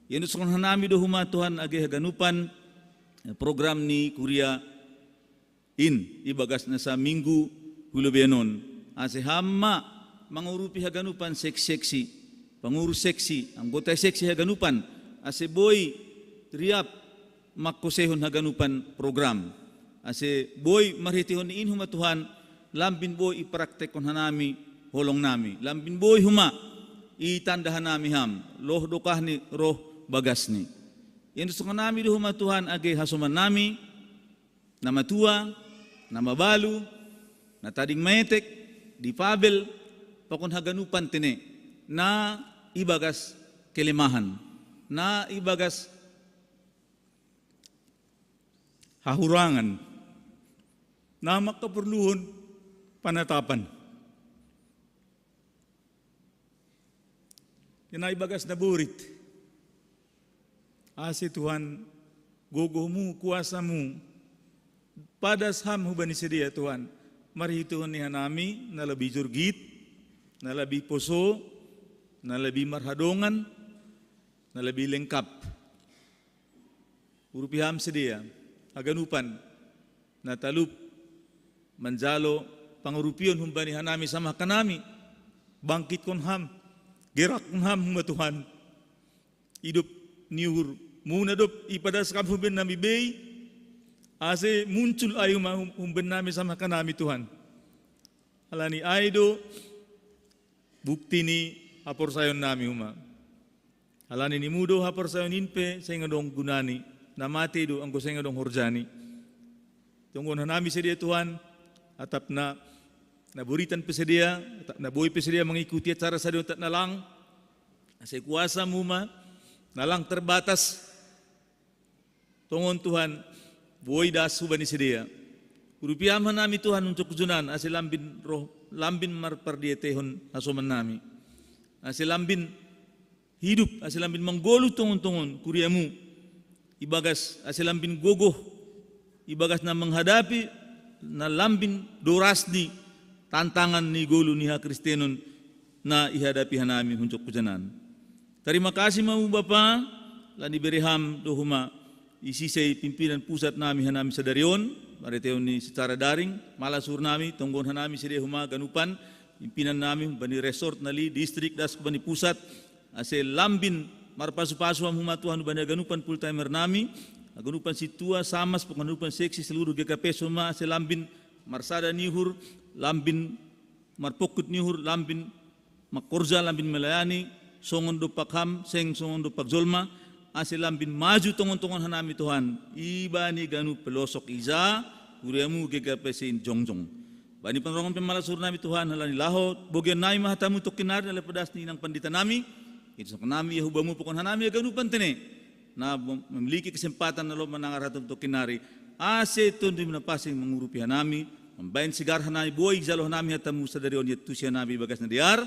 Iendoshonon hanami do homa Tuhan age haganupan, eh, program ni kuria in ibagas na saminggu hu lobeian on. Ase Ham ma mangurupi haganupan seksi-seksi, pangurus seksi, anggota seksi haganupan, ase boi riap mangkosehon haganupan program. Ase boi marhiteihon ni in homa Tuhan, lambin boi ipraktekhon hanami holongnami. Lambin boi homa itanda hanami Ham, loh dokahni, roh bagasni. Iendoshonon hanami do homa Tuhan age hasomannami, na matua, na mabalu, na tading maetek, difabel, pakon haganupan tene, na ibagas kelemahan, na ibagas hahurangan, na mangkaporluhon panatapan. Ia na ibagas na borit. Ase Tuhan, gogohMu, kuasaMu, padas Ham hubani sidea Tuhan, marhiteihon ni hanami na lebih jorgit, na lebih poso, na lebih marhadongan, na lebih lengkap. Urupi Ham sidea haganupan na talup manjalo pangurupion humbani hanami samahkanami. Bangkitkon Ham, gerakkon Ham homa Tuhan. Idop ni uhurMu na dob ipadas Ham humbannami bei, ase muncul ai homa hum-, humbannami samahkanami Tuhan. Halani ai do bukti ni haporsayaonnami homa. Halani niMu do haporsayaon in pe seng adong gunani, na mate do anggo seng adong horjani. Tonggohon hanami sidea Tuhan, atap na, na boritan pe sidea, atap na boi pe sidea mangikuti acara sadari on atap na lang, ase kuasaMu ma, na lang terbatas, tongon Tuhan, boi das hubani sidea. Urupi Ham hanami Tuhan, unjuk hujanan, ase lambin roh, lambin marpardiateihon hasomannami. Ase lambin hidup, ase lambin manggoluh tongon-tongon kuriaMu. Ibagas, ase lambin gogoh, ibagas na menghadapi, na lambin doras ni tantangan ni goluh ni hakristenon, na ihadapi hanami unjuk hujanan. Tarima kasih ma Bamu Bapa, lan ibere Ham do homa isi sai pimpinan pusat nami hanami sadari on, marhiteihon ni secara daring, malas uhurnami, tonggohon hanami sidea homa haganupan, pimpinan nami, bani resort nali, distrik, das hubani pusat, ase lambin marpasu-pasu Ham homa Tuhan hubani haganupan full timer nami, haganupan sintua, samas, pakon haganupan seksi seluruh G K P S homa, ase lambin marsada ni uhur, lambin marpongkut ni uhur, lambin mangkorja, lambin melayani, songon dompak Ham, seng songon dompak jolma, ase lambin maju tongon-tongon hanami Tuhan, ibani ganup pelosok ija, kuriaMu G K P S in jongjong. Bani panorangon pe malas uhurnami Tuhan, halani laho bogean nami ma hataMu tongkin nari na laho padas ni inang pandita nami, iendoshonon nami ia hu Bamu, pakon hanami haganupan tene, na mem-, memiliki kesempatan na laho manangar hataMu tongkin nari, ase Tonduim na pansing mangurupi hanami, mambahen sigaar hanami, boi jalo hanami hataMu sadari on, iantusi hanami ibagas na dear,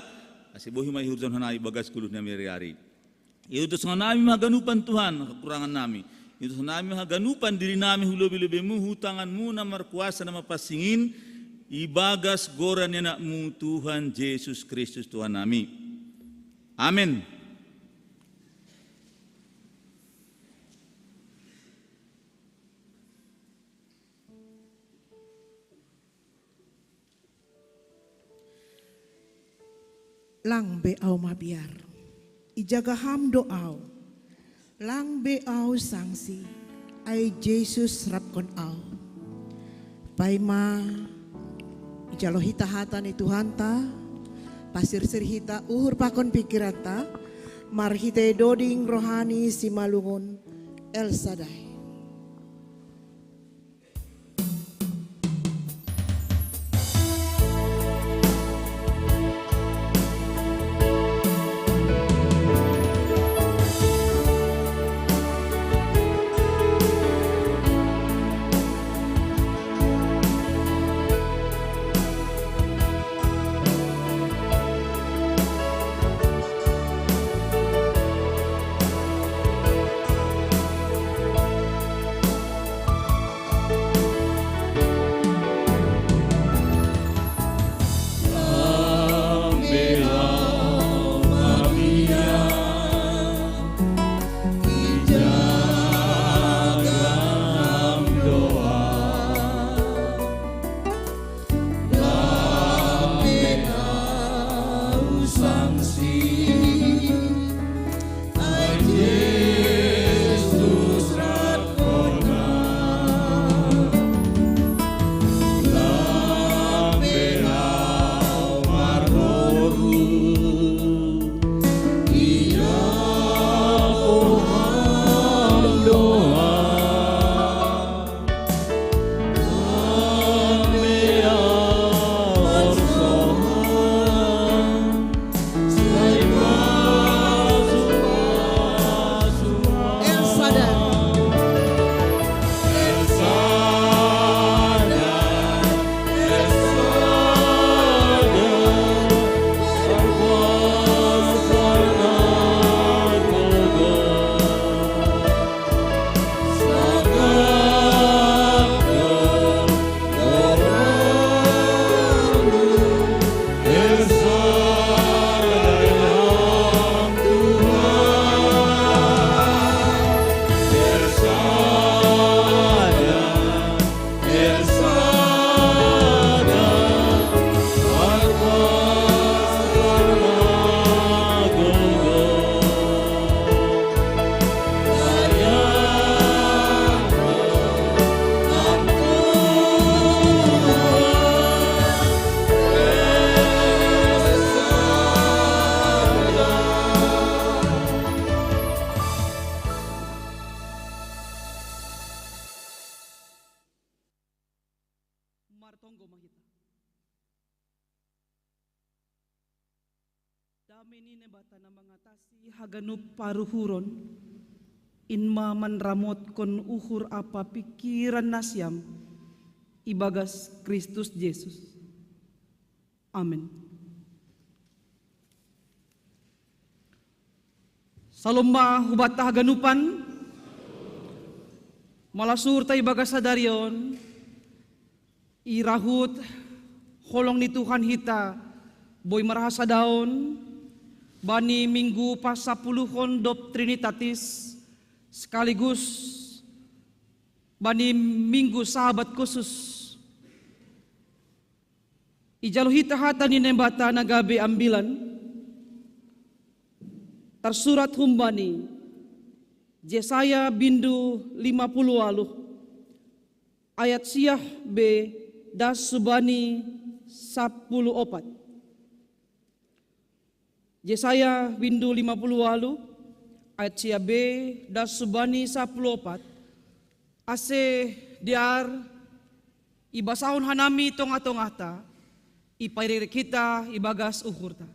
ase boi ma ihurjaon hanami ibagas goluh nami ari-ari. Iendoshonon nami ma haganupan Tuhan, hahurangan nami. Iendoshonon nami ma haganupan diri nami hu lobi-lobiMu, hu tanganMu na markuasa na mapansing in, ibagas goran ni AnakMu Tuhan Jesus Kristus Tuhan nami. Amen. Lang be ahu mabiar, ijaga Ham do ahu. Lang be ahu sangsi, ai Jesus rapkon ahu. Paima ijalo hita hata ni Tuhanta, pasirsir hita uhur pakon pingkiranta, marhitei doding roha ni Simalungun El Sadai. Tonggo ma hita. Dame ni Naibata na mangatasi haganup paruhuron, in ma manramotkon uhur ampa pingkiran nasiam ibagas Kristus Jesus. Amen. Salom ma hubanta haganupan. Malas uhurta ibagas sadari on, i rahut holong ni Tuhan hita boi marhasadaon bani minggu pasapuluhon dob Trinitatis, sekaligus bani minggu Sabat khusus. Ijalo hita hata ni Naibata na gabe ambilan, tarsurat humbani Jesaya bindu lima puluh waluh, ayat siah be das subani sapuluh opat. Jesaya bindu lima puluh waluh, ayat siah be das subani sapuluh opat. Ase dear ibasahon hanami tonga-tongata, ipairekrek hita ibagas uhurta.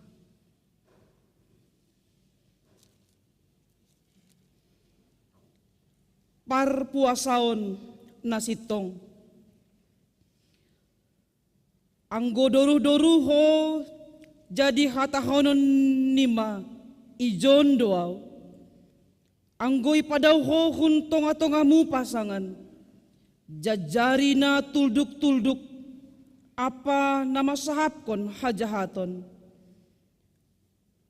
Parpuasaon na sintong. Anggo doruh-doruh ho, jadi hatahonon nima, ijon do ahu. Anggo ipadao ho hun tonga-tongamu pasangan, jajari na tulduk-tulduk, ampa na masahapkon hajahaton.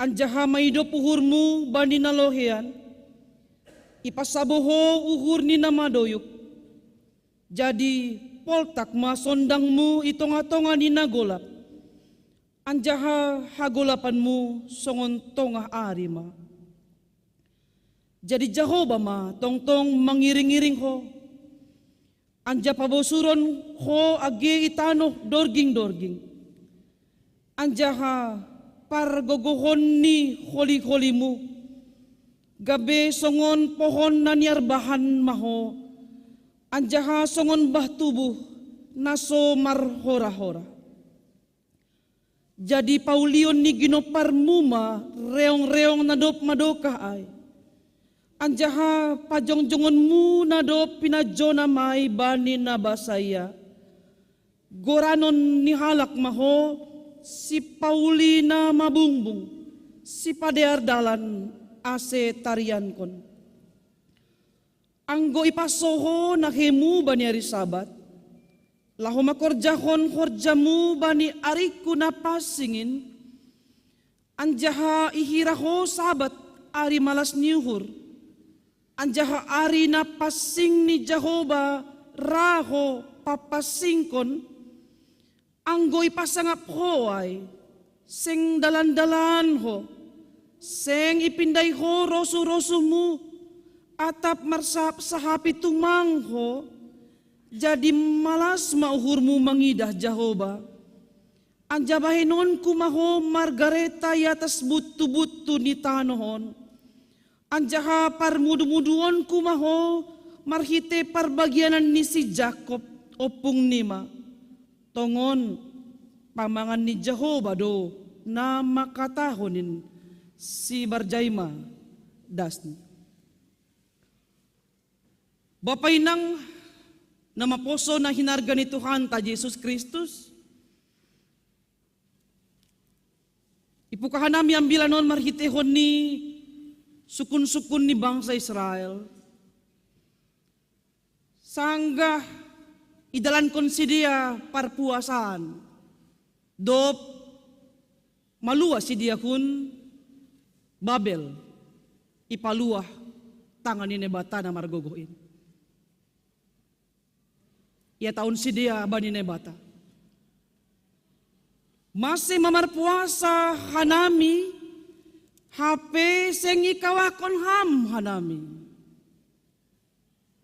Anjaha maidop uhurmu bani na loheian, ipasabo ho uhur ni na madoyuk. Jadi poltak ma sondangmu i tonga-tonga ni na golap, anjaha hagolapanmu songon tongah ari ma. Jadi Jahowa ma tongtong mangiring-iring ho, anjaha pabosuron ho age i tanoh dorging-dorging. Anjaha pargogohon ni holi-holimu, gabe songon pohon na niarbahan ma ho, anjaha songon bah tubuh na so marhora-hora. Jadi paulion ni ginomparmu ma reong-reong na dob madokah ai. Anjaha pajongjongonmu na dob pinajonam ai bani na basaia. Goranon ni halak ma ho, sipauli na mabungbung, sipadear dalan ase tariankon. Anggo ipasoho nahemu bani ari Sabat, laho mangkorjahon horjamu bani aringku na pansing in, anjaha ihira ho Sabat ari malas ni uhur, anjaha ari na pansing ni Jahowa ra ho papansingkon, anggo ipasangap ho ai, seng dalan-dalan ho, seng ipindai ho rosuh-rosuhmu, atap marsahap-sahapi tumang ho, jadi malas ma uhurmu mangidah Jahowa. Anjaha bahenonku ma ho margareta i atas buntu-buntu ni tanoh on, anjaha parmudu-muduonku ma ho marhite parbagianan ni si Jakob, ompung nima. Tongon, pamangan ni Jahowa do na mangkatahon in, sibarjai ma dasni. Bapa inang na maposo na hinarga ni Tuhanta Jesus Kristus, ipukahan nami ambilan on marhitehon ni sukun-sukun ni bangsa Israel, sanggah idalankon sidea parpuasaan, dob maluah sidea hun Babel, ipaluah tangan ni Naibata na margogoh in. Ia taon sidea bani Naibata. Mase ma marpuasa hanami, hape seng ikawahkon ham hanami.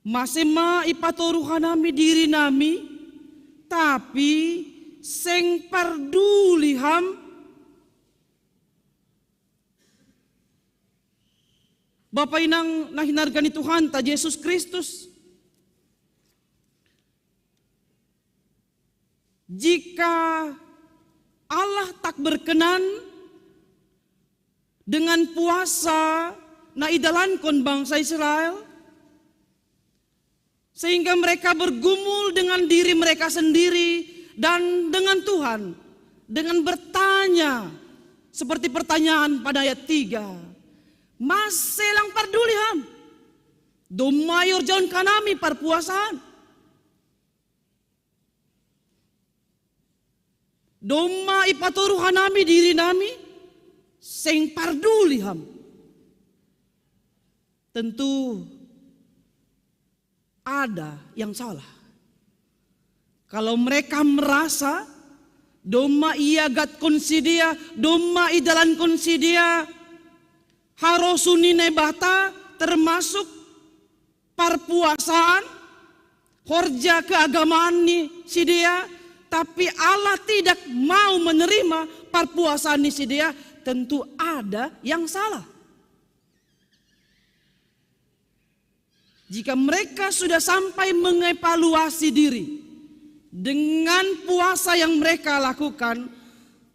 Mase ma ipatoru hanami diri nami, tapi seng parduli ham. Bapa inang na hinarga ni Tuhanta Jesus Kristus, Jika Allah tak berkenan dengan puasa na idalankon bangsa Israel, sehingga mereka bergumul dengan diri mereka sendiri dan dengan Tuhan, dengan bertanya seperti pertanyaan pada ayat tiga, "Mase lang parduli ham? Domma iorjahon hanami parpuasaan? Domma ipatoru hanami dirinami? Seng parduli ham." Tentu ada yang salah. Kalau mereka merasa domma iagatkon sidea, domma idalankon sidea harosuh ni Naibata, termasuk parpuasaan, horja keagamaan ni sidea, tapi Allah tidak mau menerima parpuasaan ni sidea, tentu ada yang salah. Jika mereka sudah sampai mengevaluasi diri dengan puasa yang mereka lakukan,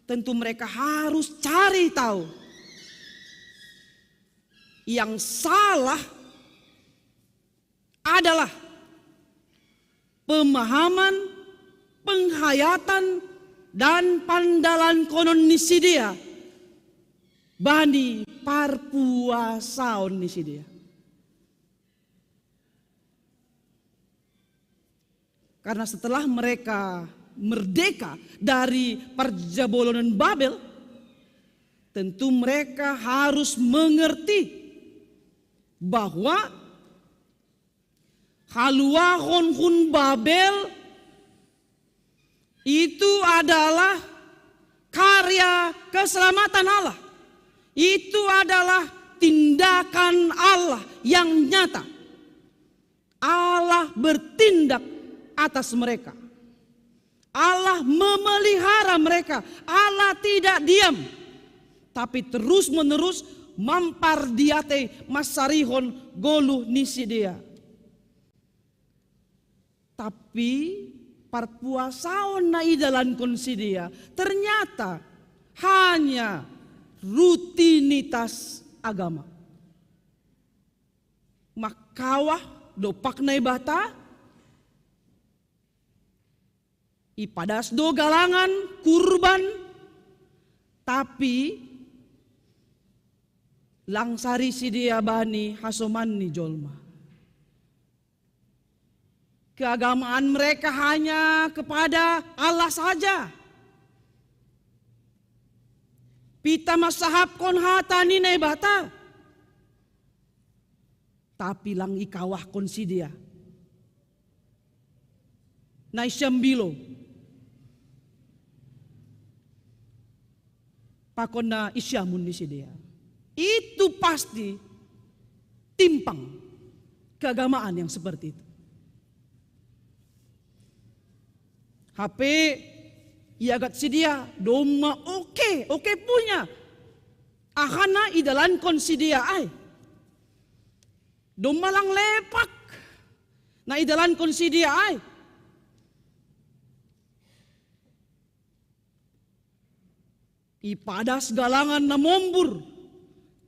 tentu mereka harus cari tahu yang salah adalah pemahaman, penghayatan, dan pandalankonon ni sidea bani parpuasaon ni sidea. Karena setelah mereka merdeka dari parjabolonan Babel, tentu mereka harus mengerti bahwa haluahon hun Babel itu adalah karya keselamatan Allah. Itu adalah tindakan Allah yang nyata. Allah bertindak atas mereka. Allah memelihara mereka. Allah tidak diam, tapi terus-menerus mampardiatei, mansarihon goluh ni sidea. Tapi parpuasaon na idalankon sidea ternyata hanya rutinitas agama. Mangkawah dompak Naibata, ipadas do galangan kurban, tapi lang sari sidea bani hasoman ni jolma. Keagamaan mereka hanya kepada Allah saja. Pinta mansahapkon hata ni Naibata, tapi lang ikawahkon sidea na i siambilo pakon na i siamun ni sidea. Itu pasti timpang keagamaan yang seperti itu. Hape iagat sidea domma oke, oke punya aha na idalankon sidea ai. Domma lang lepak na idalankon sidea ai. Ipadas galangan na mombur,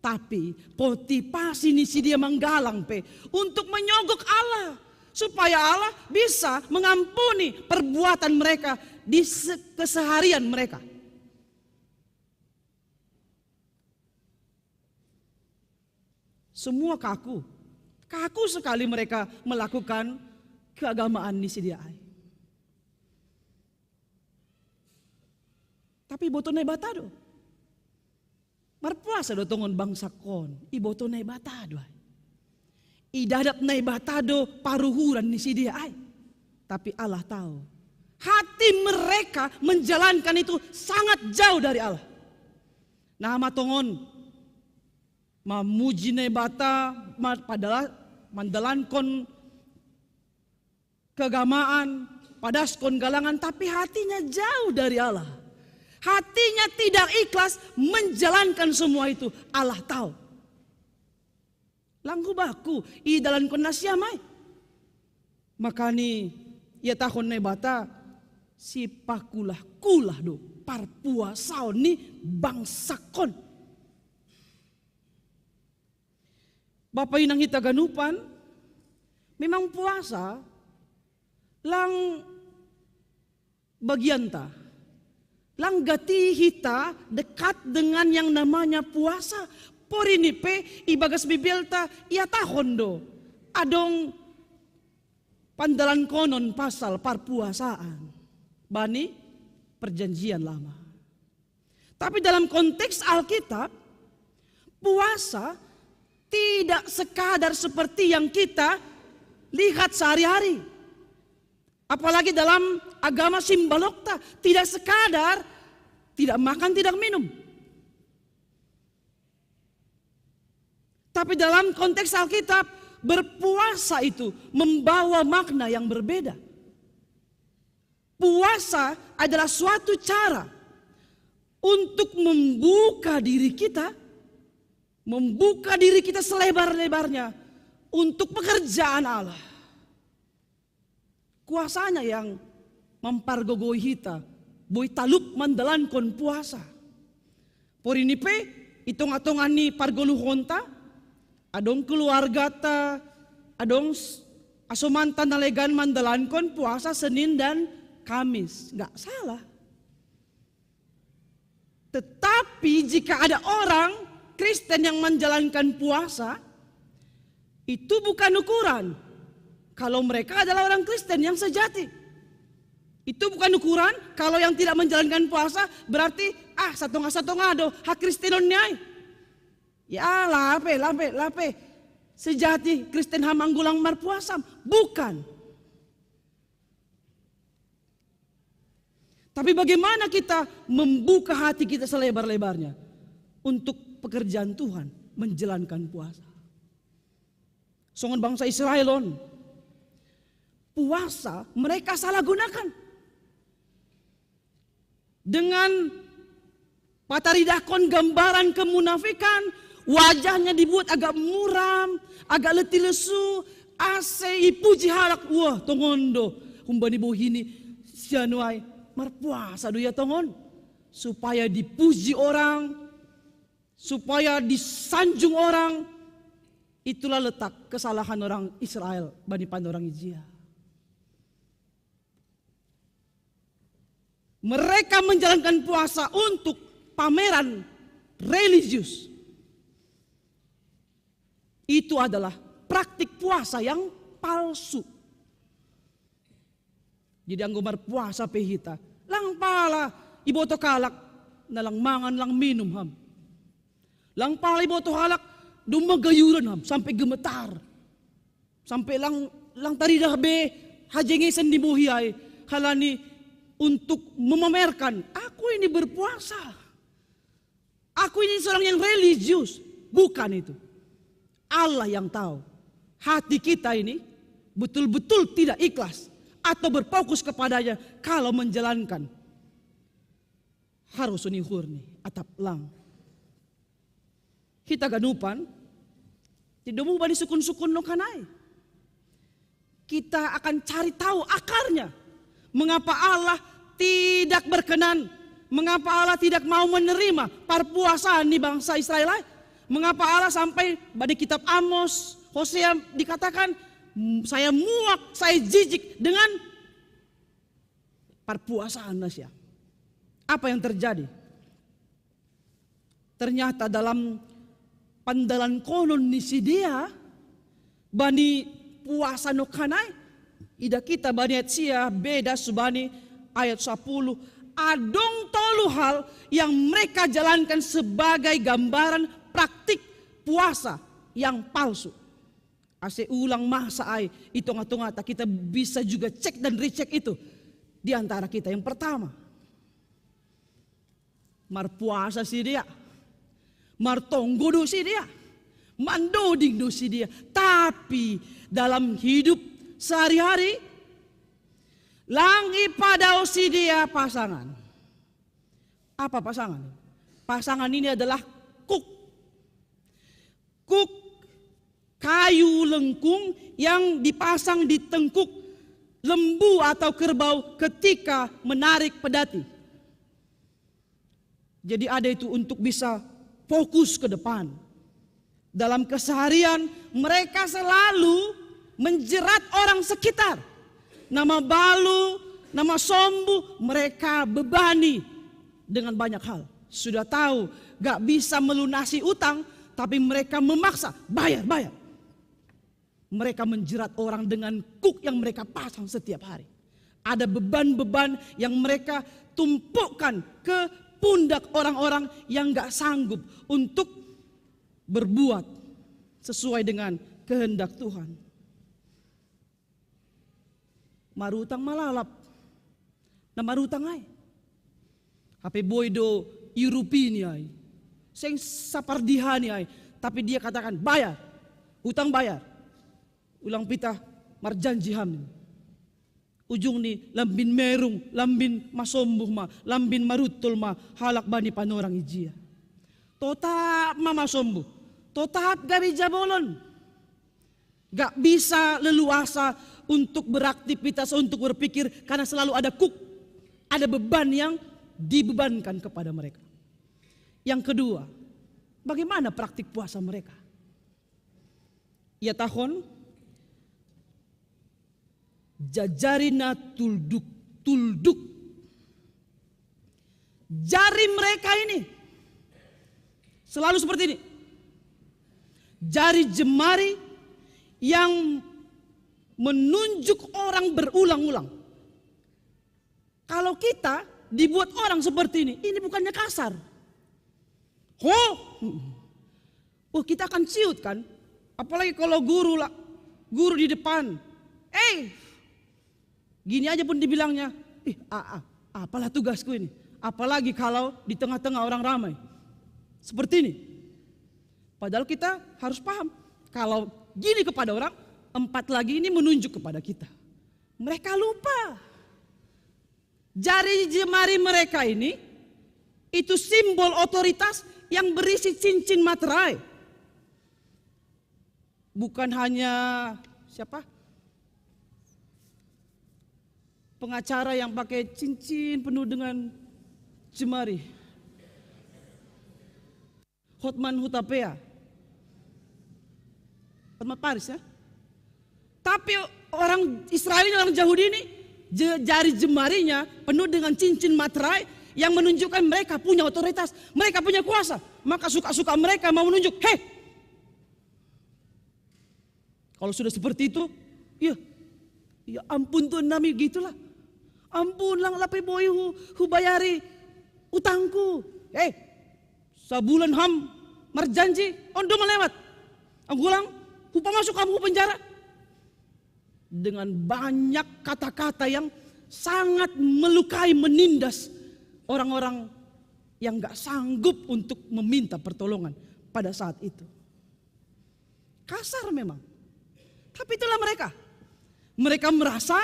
tapi potipasi ni sidea manggalang pe untuk menyogok Allah, supaya Allah bisa mengampuni perbuatan mereka di se-, keseharian mereka. Semua kaku. Kaku sekali mereka melakukan keagamaan ni sidea ai. Tapi iboto Naibata do. Marpuasa do tongon bangsangkon, iboto Naibata do ai. Idadap Naibata do paruhuran ni sidea ai. Tapi Allah tahu, hati mereka menjalankan itu sangat jauh dari Allah. Nah, ma tongon mamuji Naibata, ma-, padahal mandalankon keagamaan, padaskon galangan, tapi hatinya jauh dari Allah. Hatinya tidak ikhlas menjalankan semua itu. Allah tahu. Lang hubaku, idalankon nasiam ai. Makani ihatahon Naibata, Si pakulah-kulah do parpuasaon ni bangsa kon. Bapa inang hita ganupan, memang puasa lang bagianta. Lang gati hita dekat dengan yang namanya puasa. Porini pe ibagas Bibelta ihatahon do adong pandalankonon pasal parpuasaan bani Perjanjian Lama. Tapi dalam konteks Alkitab, puasa tidak sekadar seperti yang kita lihat sehari-hari. Apalagi dalam agama Simba Lokta, tidak sekadar tidak makan, tidak minum. Tapi dalam konteks Alkitab, berpuasa itu membawa makna yang berbeda. Puasa adalah suatu cara untuk membuka diri kita, membuka diri kita selebar-lebarnya untuk pekerjaan Allah. Kuasanya yang mampargogoi hita, boi talup mandalankon puasa. Porini pe, i tonga-tonga ni pargoluhonta, adong keluargata, adong s-, asomanta na legan mandalankon puasa Senin dan Kamis. Nggak salah. Tetapi jika ada orang Kristen yang menjalankan puasa, itu bukan ukuran kalau mereka adalah orang Kristen yang sejati. Itu bukan ukuran kalau yang tidak menjalankan puasa berarti, ah, satonga-satonga do hakristenon ni ai. Ya, lape, lape, lape. Sejati Kristen ham anggo lang marpuasa. Bukan. Tapi bagaimana kita membuka hati kita selebar-lebarnya untuk pekerjaan Tuhan, menjalankan puasa. Songon bangsa Israel on, puasa mereka salah gunakan. Dengan pataridahkon gambaran kemunafikan, wajahnya dibuat agak muram, agak letih lesu, ase ipuji halak, wah, tongon do, humbani bohi ni si anu ai, marpuasa do ia tongon, supaya dipuji orang, supaya disanjung orang. Itulah letak kesalahan orang Israel bani panorang ijia. Mereka menjalankan puasa untuk pameran religius. Itu adalah praktik puasa yang palsu. Jadi anggo marpuasa pe hita, lang pala iboto halak na lang mangan, lang minum ham. Lang pala iboto halak domma gayuran ham, sampe gemetar. Sampe lang, lang taridah be hajengesan ni bohi ai, halani untuk memamerkan, "Aku ini berpuasa. Aku ini seorang yang religius." Bukan itu. Allah yang tahu hati kita ini betul-betul tidak ikhlas atau berfokus kepadanya kalau menjalankan harus ni uhur ni atap lang. Hita ganupan, di domu bani sukun-sukun nongkan ai. Kita akan cari tahu akarnya. Mengapa Allah tidak berkenan? Mengapa Allah tidak mau menerima parpuasaan ni bangsa Israel ai? Mengapa Allah sampai bani kitab Amos, Hosea dikatakan, "Saya muak, saya jijik dengan parpuasaan na sia." Apa yang terjadi? Ternyata dalam pandalankonon ni sidea bani puasa nongkan ai, idah hita bani ayat sia, beda subani ayat sapuluh. Adong tolu hal yang mereka jalankan sebagai gambaran praktik puasa yang palsu. Ase ulang masa ai i tonga-tongata, kita bisa juga cek dan recheck itu di antara kita. Yang pertama, marpuasa sidea, martonggo do sidea, mandoding do sidea. Tapi dalam hidup sehari-hari, lang ipadao sidea pasangan. Apa pasangan? Pasangan ini adalah kuk. Kuk kayu lengkung yang dipasang di tengkuk lembu atau kerbau ketika menarik pedati. Jadi ada itu untuk bisa fokus ke depan. Dalam keseharian mereka selalu menjerat orang sekitar. Nama balu, nama sombu mereka bebani dengan banyak hal. Sudah tahu gak bisa melunasi utang, tapi mereka memaksa bayar, bayar. Mereka menjerat orang dengan kuk yang mereka pasang setiap hari. Ada beban-beban yang mereka tumpukkan ke pundak orang-orang yang gak sanggup untuk berbuat sesuai dengan kehendak Tuhan. Marutang malalap. Nah, marutang ai. Hape boy do irupi ni ai. Seng sapardihani ai. Tapi dia katakan, "Bayar. Utang bayar." Ulang pita marjanji ham. Ujung ni lambin merung, lambin masombuh ma, lambin marutul ma, halak bani panorang ijia. Totap ma masombuh. Totap gabe jabolon. Gak bisa leluasa untuk beraktivitas, untuk berpikir, karena selalu ada kuk, ada beban yang dibebankan kepada mereka. Yang kedua, bagaimana praktik puasa mereka? Ya tahun, jajari na tulduk, tulduk. Jari mereka ini selalu seperti ini. Jari jemari yang menunjuk orang berulang-ulang. Kalau kita dibuat orang seperti ini, ini bukannya kasar. Ho, oh, kita akan ciut kan? Apalagi kalau guru lah, guru di depan. Eh, gini aja pun dibilangnya, ih, a, a, apalah tugasku ini. Apalagi kalau di tengah-tengah orang ramai. Seperti ini. Padahal kita harus paham, kalau gini kepada orang, empat lagi ini menunjuk kepada kita. Mereka lupa. Jari jemari mereka ini itu simbol otoritas yang berisi cincin materai. Bukan hanya siapa? Pengacara yang pakai cincin penuh dengan jemari. Hotman Hutapea. Hotman Paris ya. Tapi orang Israel ini, orang Yahudi ini, jari jemarinya penuh dengan cincin materai yang menunjukkan mereka punya otoritas, mereka punya kuasa. Maka suka-suka mereka mau menunjuk, hei, kalau sudah seperti itu, ya, ya ampun Tuhan nami, gitulah. Ampun lang lape boy hu, hu bayari utangku. Eh, sabulan ham marjanji, ondo malewat. Anggulang, hu pamasuk kamu penjara. Dengan banyak kata-kata yang sangat melukai, menindas orang-orang yang gak sanggup untuk meminta pertolongan pada saat itu. Kasar memang. Tapi itulah mereka. Mereka merasa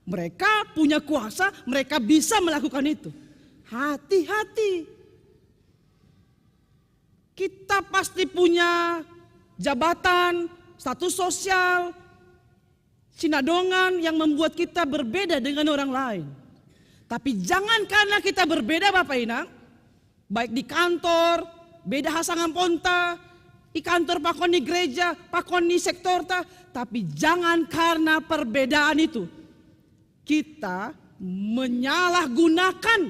mereka punya kuasa, mereka bisa melakukan itu. Hati-hati. Kita pasti punya jabatan, status sosial, sinadongan yang membuat kita berbeda dengan orang lain. Tapi jangan karena kita berbeda, Bapak Inang, baik di kantor, beda hasangan ponta, di kantor pakon di gereja, pakon di sektor ta, tapi jangan karena perbedaan itu kita menyalahgunakan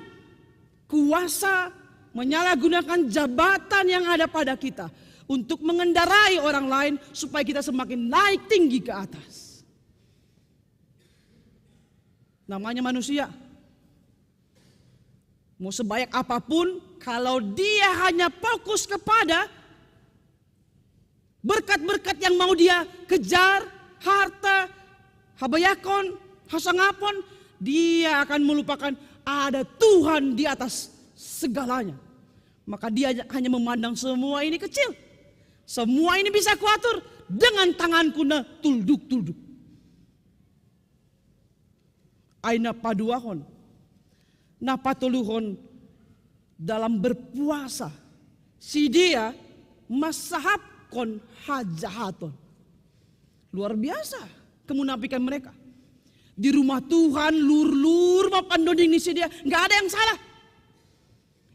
kuasa, menyalahgunakan jabatan yang ada pada kita untuk mengendarai orang lain supaya kita semakin naik tinggi ke atas. Namanya manusia. Mau sebanyak apapun, kalau dia hanya fokus kepada berkat-berkat yang mau dia kejar, harta, habayakon, hasangapon, dia akan melupakan ada Tuhan di atas segalanya. Maka dia hanya memandang semua ini kecil. Semua ini bisa kuatur dengan tanganku na tulduk-tulduk. Ai na paduahon, na patoluhon dalam berpuasa, si dia masahapkon hajahaton. Luar biasa kemunafikan mereka. Di rumah Tuhan, lur-lur mapan doding ni si dia, nggak ada yang salah.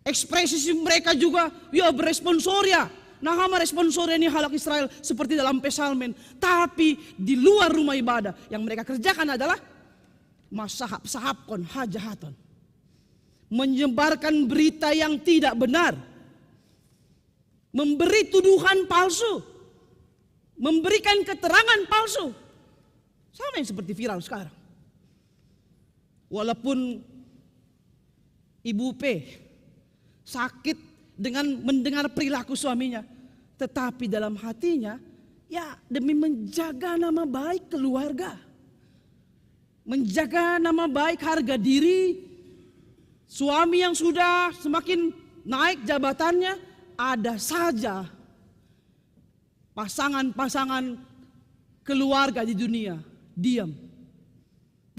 Ekspresi si mereka juga, ya, beresponsoria. Nah, hama responsoria ni halak Israel seperti dalam Psalmen. Tapi di luar rumah ibadah, yang mereka kerjakan adalah masahap-sahapkon, hajahaton. Menyebarkan berita yang tidak benar. Memberi tuduhan palsu. Memberikan keterangan palsu. Sama yang seperti viral sekarang. Walaupun Ibu P sakit dengan mendengar perilaku suaminya, tetapi dalam hatinya, ya, demi menjaga nama baik keluarga, menjaga nama baik, harga diri, suami yang sudah semakin naik jabatannya, ada saja pasangan-pasangan keluarga di dunia diam.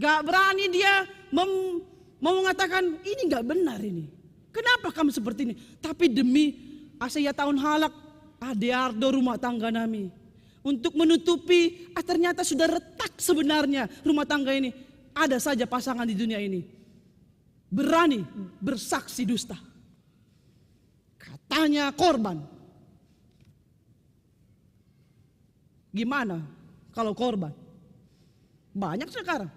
Gak berani dia mem, mau mengatakan, "Ini gak benar ini. Kenapa kamu seperti ini?" Tapi demi asa ia taon halak, adeardo rumah tangga nami. Untuk menutupi, ah, ternyata sudah retak sebenarnya rumah tangga ini. Ada saja pasangan di dunia ini berani bersaksi dusta. Katanya korban. Gimana kalau korban? Banyak sekarang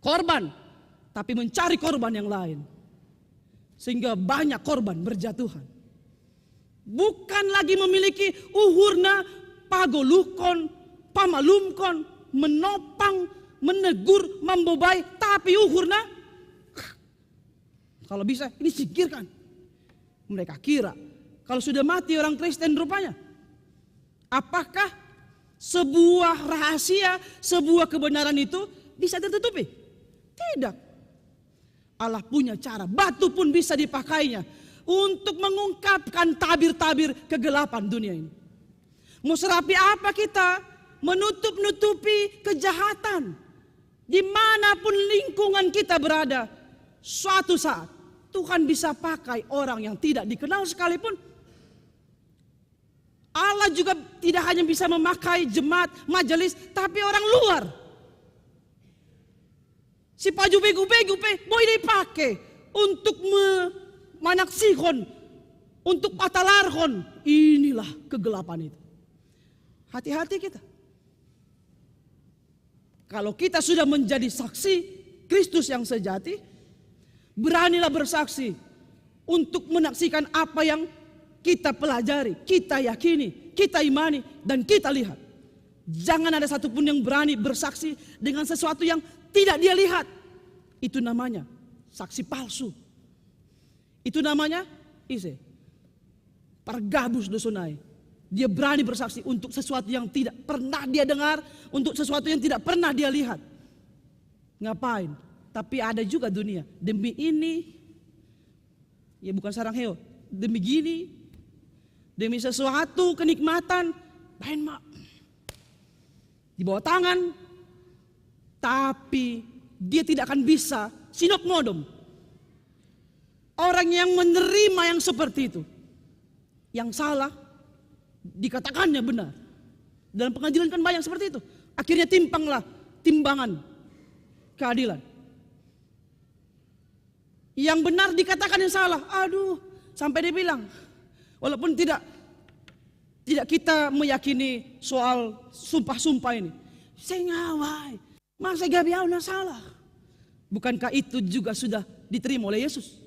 korban, tapi mencari korban yang lain, sehingga banyak korban berjatuhan. Bukan lagi memiliki uhurna pagoluhkon, pamalumkon, menopang, menegur, mambobai, tapi uhurna, kalau bisa, ini singkirkan. Mereka kira kalau sudah mati orang Kristen rupanya, apakah sebuah rahasia, sebuah kebenaran itu bisa tertutupi? Tidak. Allah punya cara, batu pun bisa dipakainya untuk mengungkapkan tabir-tabir kegelapan dunia ini. Mau serapi apa kita menutup-nutupi kejahatan? Dimanapun lingkungan kita berada, suatu saat Tuhan bisa pakai orang yang tidak dikenal sekalipun. Allah juga tidak hanya bisa memakai jemaat, majelis, tapi orang luar. Si paju begu-begu pe, mau ini pakai untuk me, manaksihon, untuk patalarhon. Inilah kegelapan itu. Hati-hati kita. Kalau kita sudah menjadi saksi Kristus yang sejati, beranilah bersaksi untuk menaksikan apa yang kita pelajari, kita yakini, kita imani, dan kita lihat. Jangan ada satupun yang berani bersaksi dengan sesuatu yang tidak dia lihat. Itu namanya saksi palsu. Itu namanya ise, pargabus do sonai. Dia berani bersaksi untuk sesuatu yang tidak pernah dia dengar, untuk sesuatu yang tidak pernah dia lihat. Ngapain? Tapi ada juga dunia. Demi ini, ya, bukan sarang heo. Demi gini, demi sesuatu kenikmatan, main mak di bawah tangan, tapi dia tidak akan bisa sinok modom. Orang yang menerima yang seperti itu, yang salah dikatakannya benar. Dalam pengadilan kan banyak seperti itu. Akhirnya timpanglah timbangan keadilan. Yang benar dikatakan yang salah. Aduh, sampai dia bilang, walaupun tidak tidak kita meyakini soal sumpah-sumpah ini. Saya ngawai, masa gabi au na salah? Bukankah itu juga sudah diterima oleh Yesus?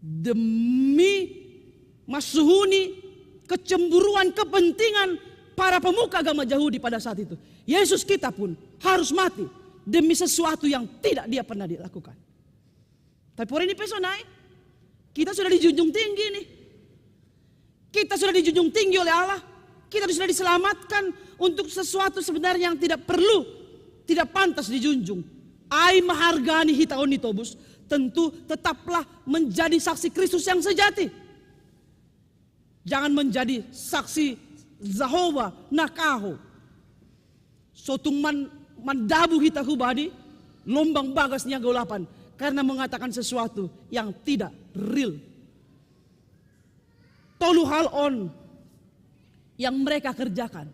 Demi masuhuni kecemburuan, kepentingan para pemuka agama Yahudi pada saat itu, Yesus kita pun harus mati demi sesuatu yang tidak dia pernah dilakukan. Tapi hari ini peso naik, kita sudah dijunjung tinggi nih. Kita sudah dijunjung tinggi oleh Allah. Kita sudah diselamatkan untuk sesuatu sebenarnya yang tidak perlu, tidak pantas dijunjung. Ai mahargani hita on ni tobus, tentu tetaplah menjadi saksi Kristus yang sejati. Jangan menjadi saksi Jehovah nakaho. Sotung man, mandabu hita hubadi lombang bagas ni agolapan karena mengatakan sesuatu yang tidak real. Tolu hal on yang mereka kerjakan.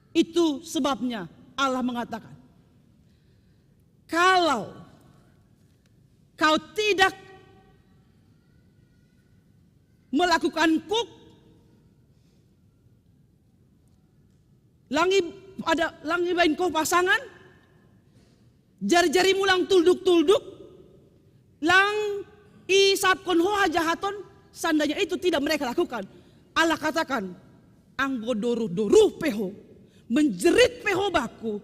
Itu sebabnya Allah mengatakan, "Kalau kau tidak melakukan kuk, langi ada langi bain ko pasangan, jari-jarimu lang tulduk-tulduk, lang isapkon ho hajahaton." Seandainya itu tidak mereka lakukan, Allah katakan, "Anggo doruh-doruh pe ho, menjerit pe ho Bangku,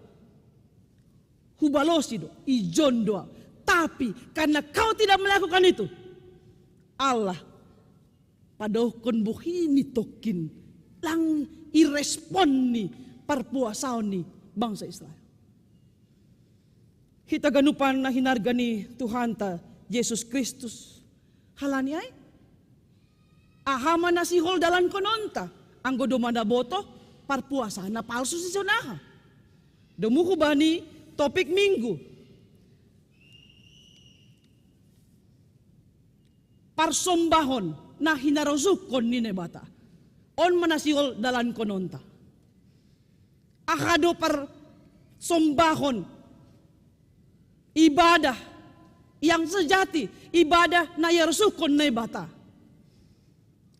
hubalosi do, ijon do Au. Tapi karena kau tidak melakukan itu, Allah padaohkon bohi ni tongkin, lang irespon ni parpuasaon ni bangsa Israel." Hita ganupan na hinarga ni Tuhanta Jesus Kristus, halani ai, aha ma na sihol dalankononta, anggo domma na botoh parpuasa na palsu sison aha? Domu hubani topik Minggu, parsombahon na hinarosuhkon ni Naibata. On ma na sihol dalankononta. Aha do parsombahon, ibadah yang sejati, ibadah na iarosuhkon Naibata?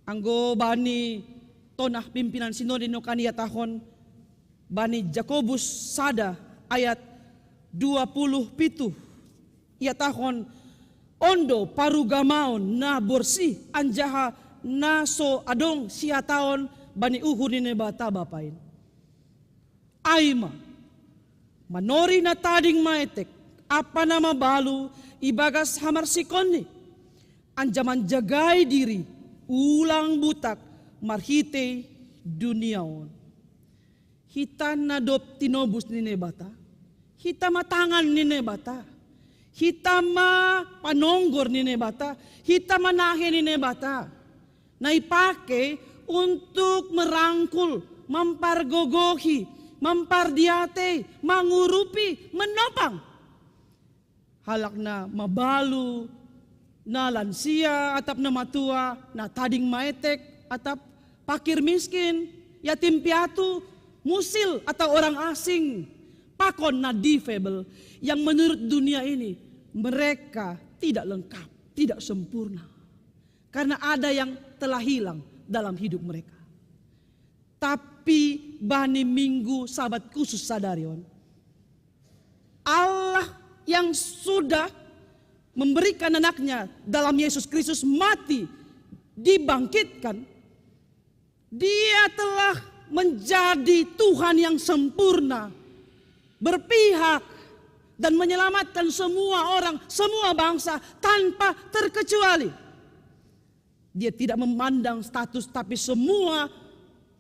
Anggo bani tonah pimpinan sinode nokan iatahon bani Jakobus sada ayat dua puluh pitu, iatahon, "On do parugamaon na borsih anjaha na so adong sihataon bani uhur ni Naibata Bapa in." Ai ma, manori na tading maetek ampa na mabalu ibagas hamarsikonni, anjaha manjagai diri ulang butak marhitei dunia on. Hita na dob tinobus ni Naibata, hita ma tangan ni Naibata, hita ma panonggor ni Naibata, hita ma nahe ni Naibata, na ipake untuk merangkul, mampargogohi, mampardiatei, mangurupi, menopang halak na mabalu, na lansia atap na matua, na tading maetek atap pakir miskin, yatim piatu, musil atau orang asing, pakon na difabel, yang menurut dunia ini mereka tidak lengkap, tidak sempurna. Karena ada yang telah hilang dalam hidup mereka. Tapi bani Minggu Sabat khusus sadari on, Allah yang sudah memberikan anaknya dalam Yesus Kristus mati, dibangkitkan, Dia telah menjadi Tuhan yang sempurna, berpihak dan menyelamatkan semua orang, semua bangsa tanpa terkecuali. Dia tidak memandang status, tapi semua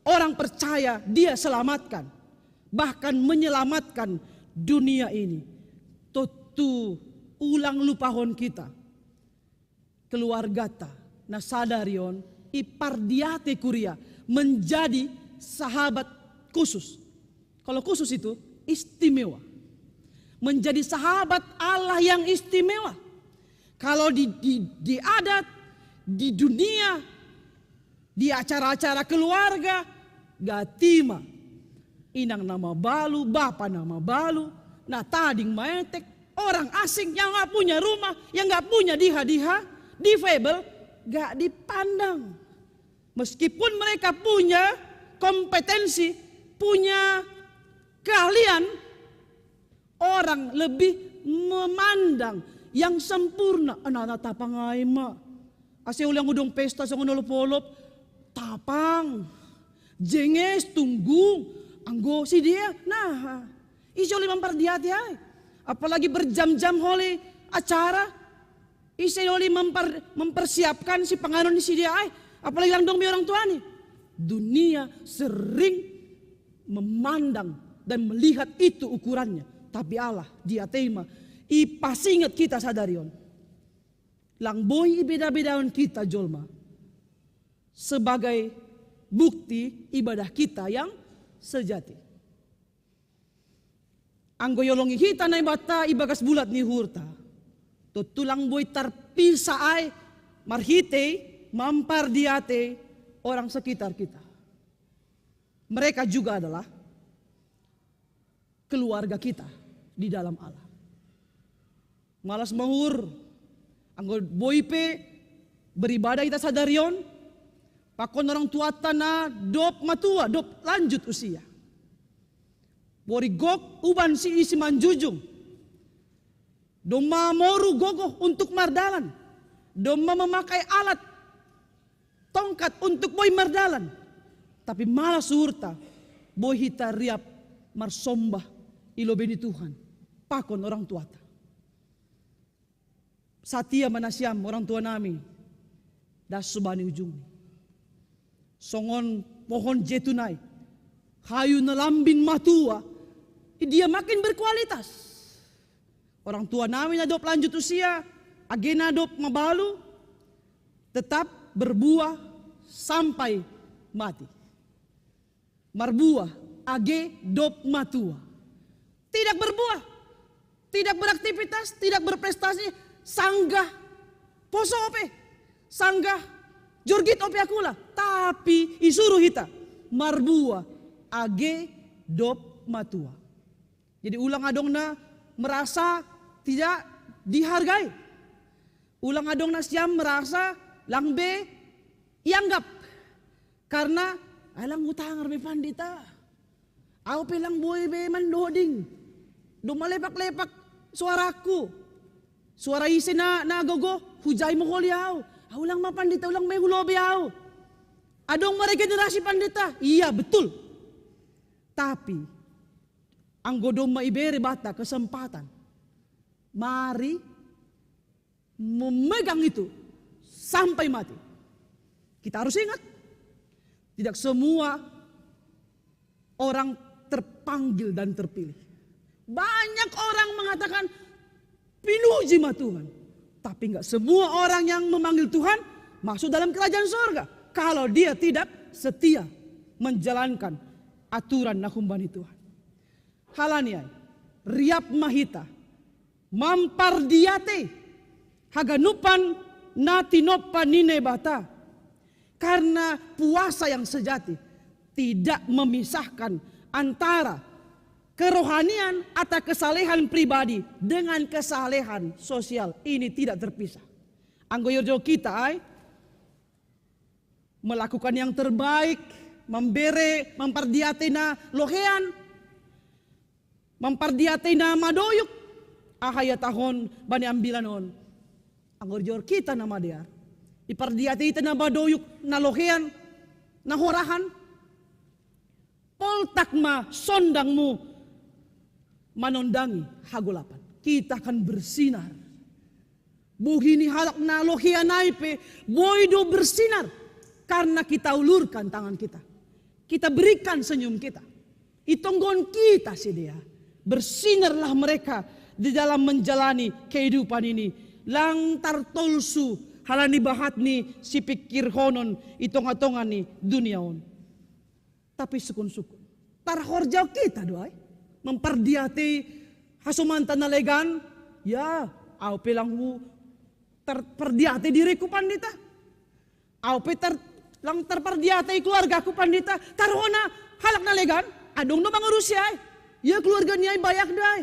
orang percaya Dia selamatkan, bahkan menyelamatkan dunia ini. Totu ulang lupahon kita, keluargata na sadari on ipardiate kuria menjadi sahabat khusus. Kalau khusus itu istimewa. Menjadi sahabat Allah yang istimewa. Kalau di, di, di adat, di dunia, di acara-acara keluarga, gati ma. Inang na mabalu, bapa na mabalu, na tading maetek, orang asing yang nggak punya rumah, yang nggak punya diha-diha, difabel, gak dipandang. Meskipun mereka punya kompetensi, punya keahlian, orang lebih memandang yang sempurna. Anak-anak tapang ai ma. Ase ulang udung pesta songon olop-olop, tapang, jenges, tunggung, anggo sidea. Nah, ise oli mampardiati ai. Apalagi berjam-jam holi acara, ise oli mempar, mempersiapkan sipanganon ni sidea ai. Apalagi lang dong be orang tuani. Dunia sering memandang dan melihat itu ukurannya. Tapi Allah, Dia tema, ipasinget kita sadari on. Lang boi ibeda-bedaon kita jolma sebagai bukti ibadah kita yang sejati. Anggo iolongi hita Naibata ibagas bulat ni uhurta, tontu lang boi tarpisa ai marhitei mampardiatei orang sekitar kita. Mereka juga adalah keluarga kita di dalam Allah. Malas mahur, anggo boi pe beribadah ita sadari on, pakon orang tuata na dob matua, dob lanjut usia. Boi gok uban si isi manjujung. Domma moru gogoh untuk mardalan. Domma memakai alat tongkat untuk boi mardalan. Tapi malas uhurta, boi hita riap marsombah i lobei ni Tuhan pakon orang tuata. Satia ma nasiam orang tua nami, das subani ujungni. Songon pohon jetun ai, hayu na lambin matua, dia makin berkualitas. Orang tua nami na dob lanjut usia, age na dob mabalu, tetap berbuah sampai mati. Marbuah age dob matua. Tidak berbuah, tidak beraktivitas, tidak berprestasi, sanggah poso ope, sanggah jorgit ope akula. Tapi isuruh hita marbuah age dob matua. Jadi ulang adong na merasa tidak dihargai. Ulang adong na siam merasa lang be ianggap. Karena alang hutangar be pandita. Au pe lang boi be mandoding. Domma lepak-lepak suaraku. Suara ise na, na gogo, hujai meholi au. Au lang ma pandita, ulang be hulobi au. Adong ma regenerasi pandita. Iya, betul. Tapi anggo domma ibere banta kesempatan, mari memegang itu sampai mati. Kita harus ingat, tidak semua orang terpanggil dan terpilih. Banyak orang mengatakan, "Pinuji ma Tuhan." Tapi nggak semua orang yang memanggil Tuhan masuk dalam kerajaan sorga kalau dia tidak setia menjalankan aturan na humbani Tuhan. Halani ai, riap ma hita mampardiatei haganupan na tinompa ni Naibata. Karena puasa yang sejati tidak memisahkan antara kerohanian atau kesalehan pribadi dengan kesalehan sosial. Ini tidak terpisah. Anggo iorjo kita ai, melakukan yang terbaik, mambere, mampardiatei na lohean, mampardiatei na madoyuk, aha ihatahon bani ambilan on. Anggo iorjo hita na madear, ipardiatei hita na madoyuk, na lohean, na horahan, poltak ma sondangmu manondangi hagolapan. Kita akan bersinar. Bohi ni halak na lohean ai pe boi do bersinar karena kita ulurkan tangan kita. Kita berikan senyum kita. Itonggohon kita sidea. Bersinarlah mereka di dalam menjalani kehidupan ini. Lang tartolsu halani bahat ni sipikirhonon i tonga-tonga ni dunia on. Tapi sukun-sukun, tarhorjahon hita do ai mampardiatei hasomanta na legan. Ya, au pe lang hu tarpardiatei diringku pandita. Au pe tar, lang tarpardiatei keluargaku pandita. Tarhona halak na legan, adong do mangurusi ai. Ya, keluarga ni ai bayak do ai.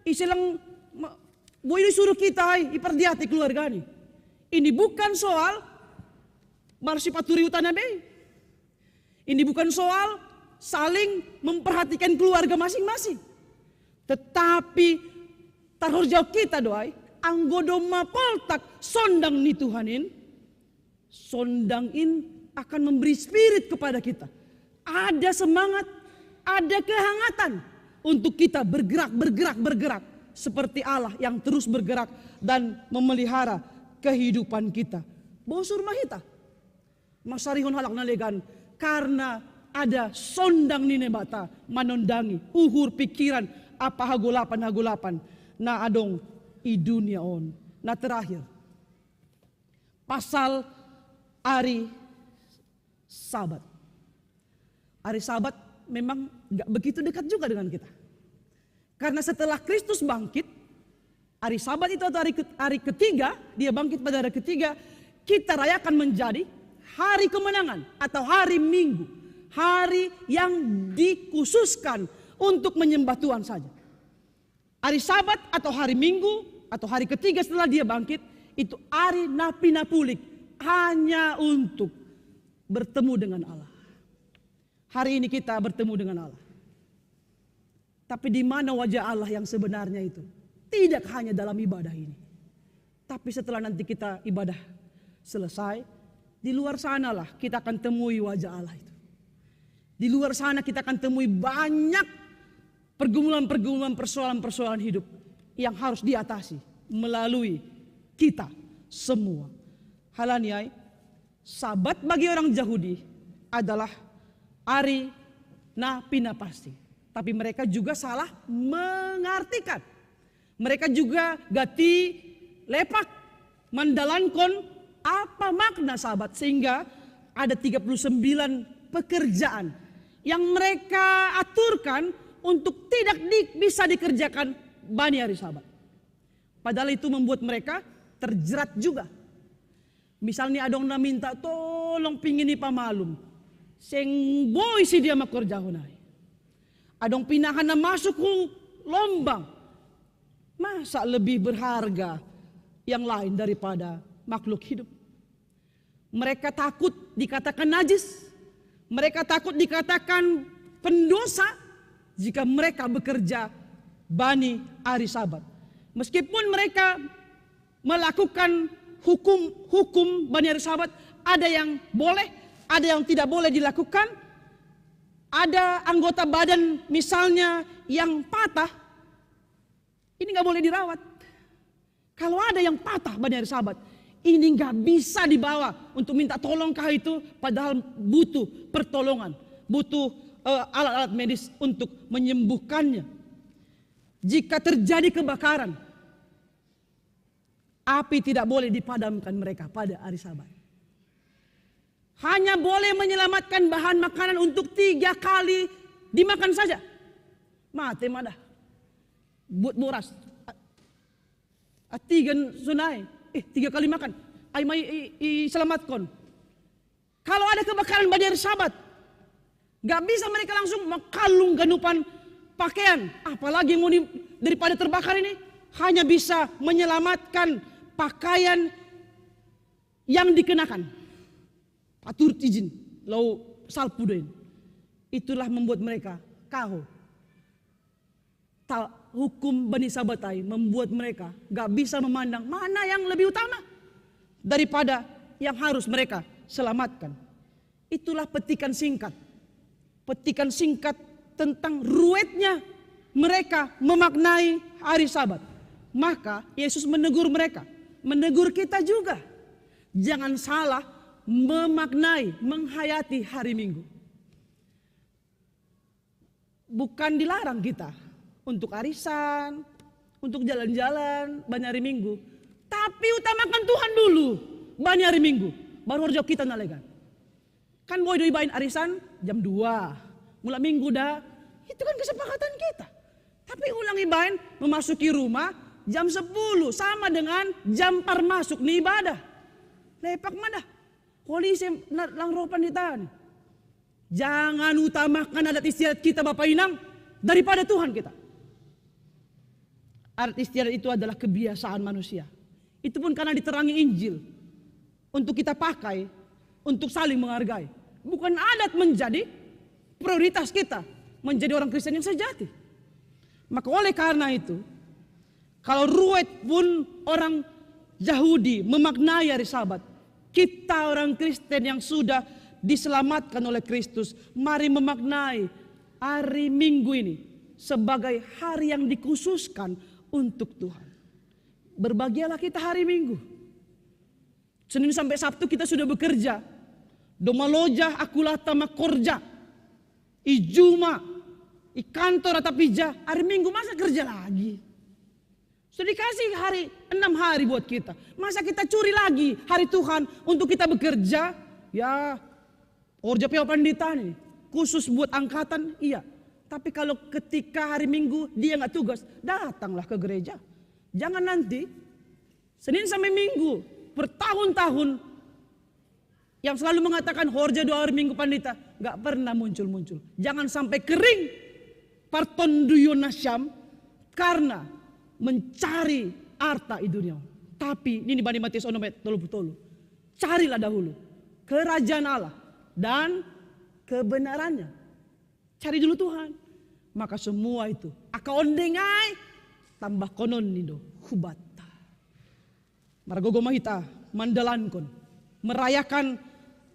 Ise lang ma, boi do isuruh hita ai ipardiatei keluarga ni. Ini bukan soal marsipaturi hutana be. Ini bukan soal saling memperhatikan keluarga masing-masing. Tetapi tarhorjahon hita do ai, anggo domma poltak sondang ni Tuhan in, sondang in akan memberi spirit kepada kita. Ada semangat, ada kehangatan untuk kita bergerak, bergerak, bergerak. Seperti Allah yang terus bergerak dan memelihara kehidupan kita. Bosur ma hita. Mansarihon halak na legan, karena ada sondang ni Naibata manondangi uhur, pikiran, apa hagolapan-hagolapan na adong i dunia on. Na terakhir, pasal ari Sabat. Ari Sabat memang nggak begitu dekat juga dengan kita. Karena setelah Kristus bangkit, hari Sabat itu atau hari, ke- hari ketiga, dia bangkit pada hari ketiga, kita rayakan menjadi hari kemenangan atau hari Minggu. Hari yang dikhususkan untuk menyembah Tuhan saja. Hari Sabat atau hari Minggu atau hari ketiga setelah dia bangkit, itu hari napinapulik, hanya untuk bertemu dengan Allah. Hari ini kita bertemu dengan Allah. Tapi di mana wajah Allah yang sebenarnya itu? Tidak hanya dalam ibadah ini. Tapi setelah nanti kita ibadah selesai, di luar sanalah kita akan temui wajah Allah itu. Di luar sana kita akan temui banyak pergumulan-pergumulan, persoalan-persoalan hidup yang harus diatasi melalui kita semua. Halaniai, Sabat bagi orang Yahudi adalah hari napinapasti. Tapi mereka juga salah mengartikan. Mereka juga gati lepak mandalankon apa makna Sabat, sehingga ada tiga puluh sembilan pekerjaan yang mereka aturkan untuk tidak di, bisa dikerjakan bani hari Sabat. Padahal itu membuat mereka terjerat juga. Misalnya adong na minta tolong pingin ipamalum. Seng boi si dia makorjahon ai. Adong pinahan na masuk hu lombang. Masa lebih berharga yang lain daripada makhluk hidup? Mereka takut dikatakan najis. Mereka takut dikatakan pendosa jika mereka bekerja bani hari Sabat. Meskipun mereka melakukan hukum-hukum bani hari Sabat, ada yang boleh, ada yang tidak boleh dilakukan. Ada anggota badan misalnya yang patah, ini nggak boleh dirawat. Kalau ada yang patah bani hari Sabat, ini nggak bisa dibawa untuk minta tolong kah itu, padahal butuh pertolongan, butuh eh, alat-alat medis untuk menyembuhkannya. Jika terjadi kebakaran, api tidak boleh dipadamkan mereka pada hari Sabat. Hanya boleh menyelamatkan bahan makanan untuk tiga kali dimakan saja. Mate madah. Buat boras. A- Atigan sunai. Eh, tiga kali makan. Ai mai i, i selamatkan. Kalau ada kebakaran bani hari Sabat, nggak bisa mereka langsung makalung ganupan pakaian. Apalagi mau di, daripada terbakar ini, hanya bisa menyelamatkan pakaian yang dikenakan. Patur izin, lau salpu doin. Itulah membuat mereka kaho. Ta, hukum bani Sabat ai membuat mereka gak bisa memandang mana yang lebih utama daripada yang harus mereka selamatkan. Itulah petikan singkat. Petikan singkat tentang ruwetnya mereka memaknai hari Sabat. Maka Yesus menegur mereka, menegur kita juga. Jangan salah memaknai, menghayati hari Minggu. Bukan dilarang kita untuk arisan, untuk jalan-jalan bani hari Minggu. Tapi utamakan Tuhan dulu bani hari Minggu. Baru horja kita na legan. Kan boi do ibaen arisan jam dua. Mula Minggu da. Itu kan kesepakatan kita. Tapi ulang ibaen memasuki rumah jam sepuluh, sama dengan jam parmasuk ni ibadah. Lepak ma da. Polisi na lang ropan di tangan. Jangan utamakan adat istiadat kita, Bapak Inang, daripada Tuhan kita. Adat istiadat itu adalah kebiasaan manusia. Itu pun karena diterangi Injil untuk kita pakai untuk saling menghargai. Bukan adat menjadi prioritas kita menjadi orang Kristen yang sejati. Maka oleh karena itu, kalau ruwet pun orang Yahudi memaknai hari Sabat, kita orang Kristen yang sudah diselamatkan oleh Kristus, mari memaknai hari Minggu ini sebagai hari yang dikhususkan untuk Tuhan. Berbahagialah kita hari Minggu. Senin sampai Sabtu kita sudah bekerja. Doma loja aku lata makorja. I juma, i kantor atau pija, hari Minggu masa kerja lagi? Sudah dikasih hari enam hari buat kita. Masa kita curi lagi hari Tuhan untuk kita bekerja? Ya, orja peo pandita nih. Khusus buat angkatan, iya. Tapi kalau ketika hari Minggu dia nggak tugas, datanglah ke gereja. Jangan nanti Senin sampai Minggu bertahun-tahun yang selalu mengatakan horja doa hari Minggu pandita nggak pernah muncul-muncul. Jangan sampai kering. partonduyonna siam karena mencari arta i dunia. Tapi ini bani Matius onom ayat tolu puluh tolu. Carilah dahulu kerajaan Allah dan kebenarannya. Cari dulu Tuhan. Maka semua itu aka ondengai tambah konon nindo hubata. Margogo mahita mandalankon, merayakan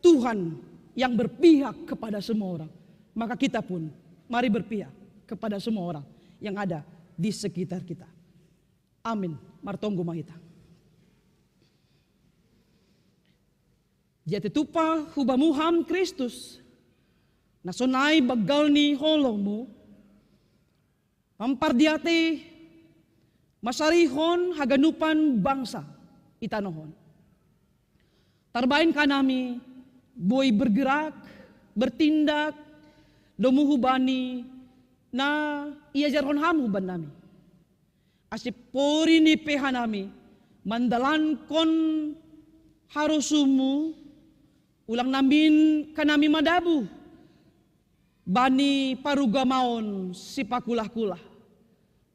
Tuhan yang berpihak kepada semua orang. Maka kita pun mari berpihak kepada semua orang yang ada di sekitar kita. Amin. Martonggo mahita. Jate tupa hubamu ham Kristus, na sonai bagal ni holongmu, mampardiate masarihon haganupan bangsa i tanohon. Tarbaen kanami boi bergerak, bertindak, domu hubani na iajarhon ham huban nami. Ase pori ni pe hanami mandalankon harosumu, ulang namin kanami madabu bani parugamaon sipakulah-kulah.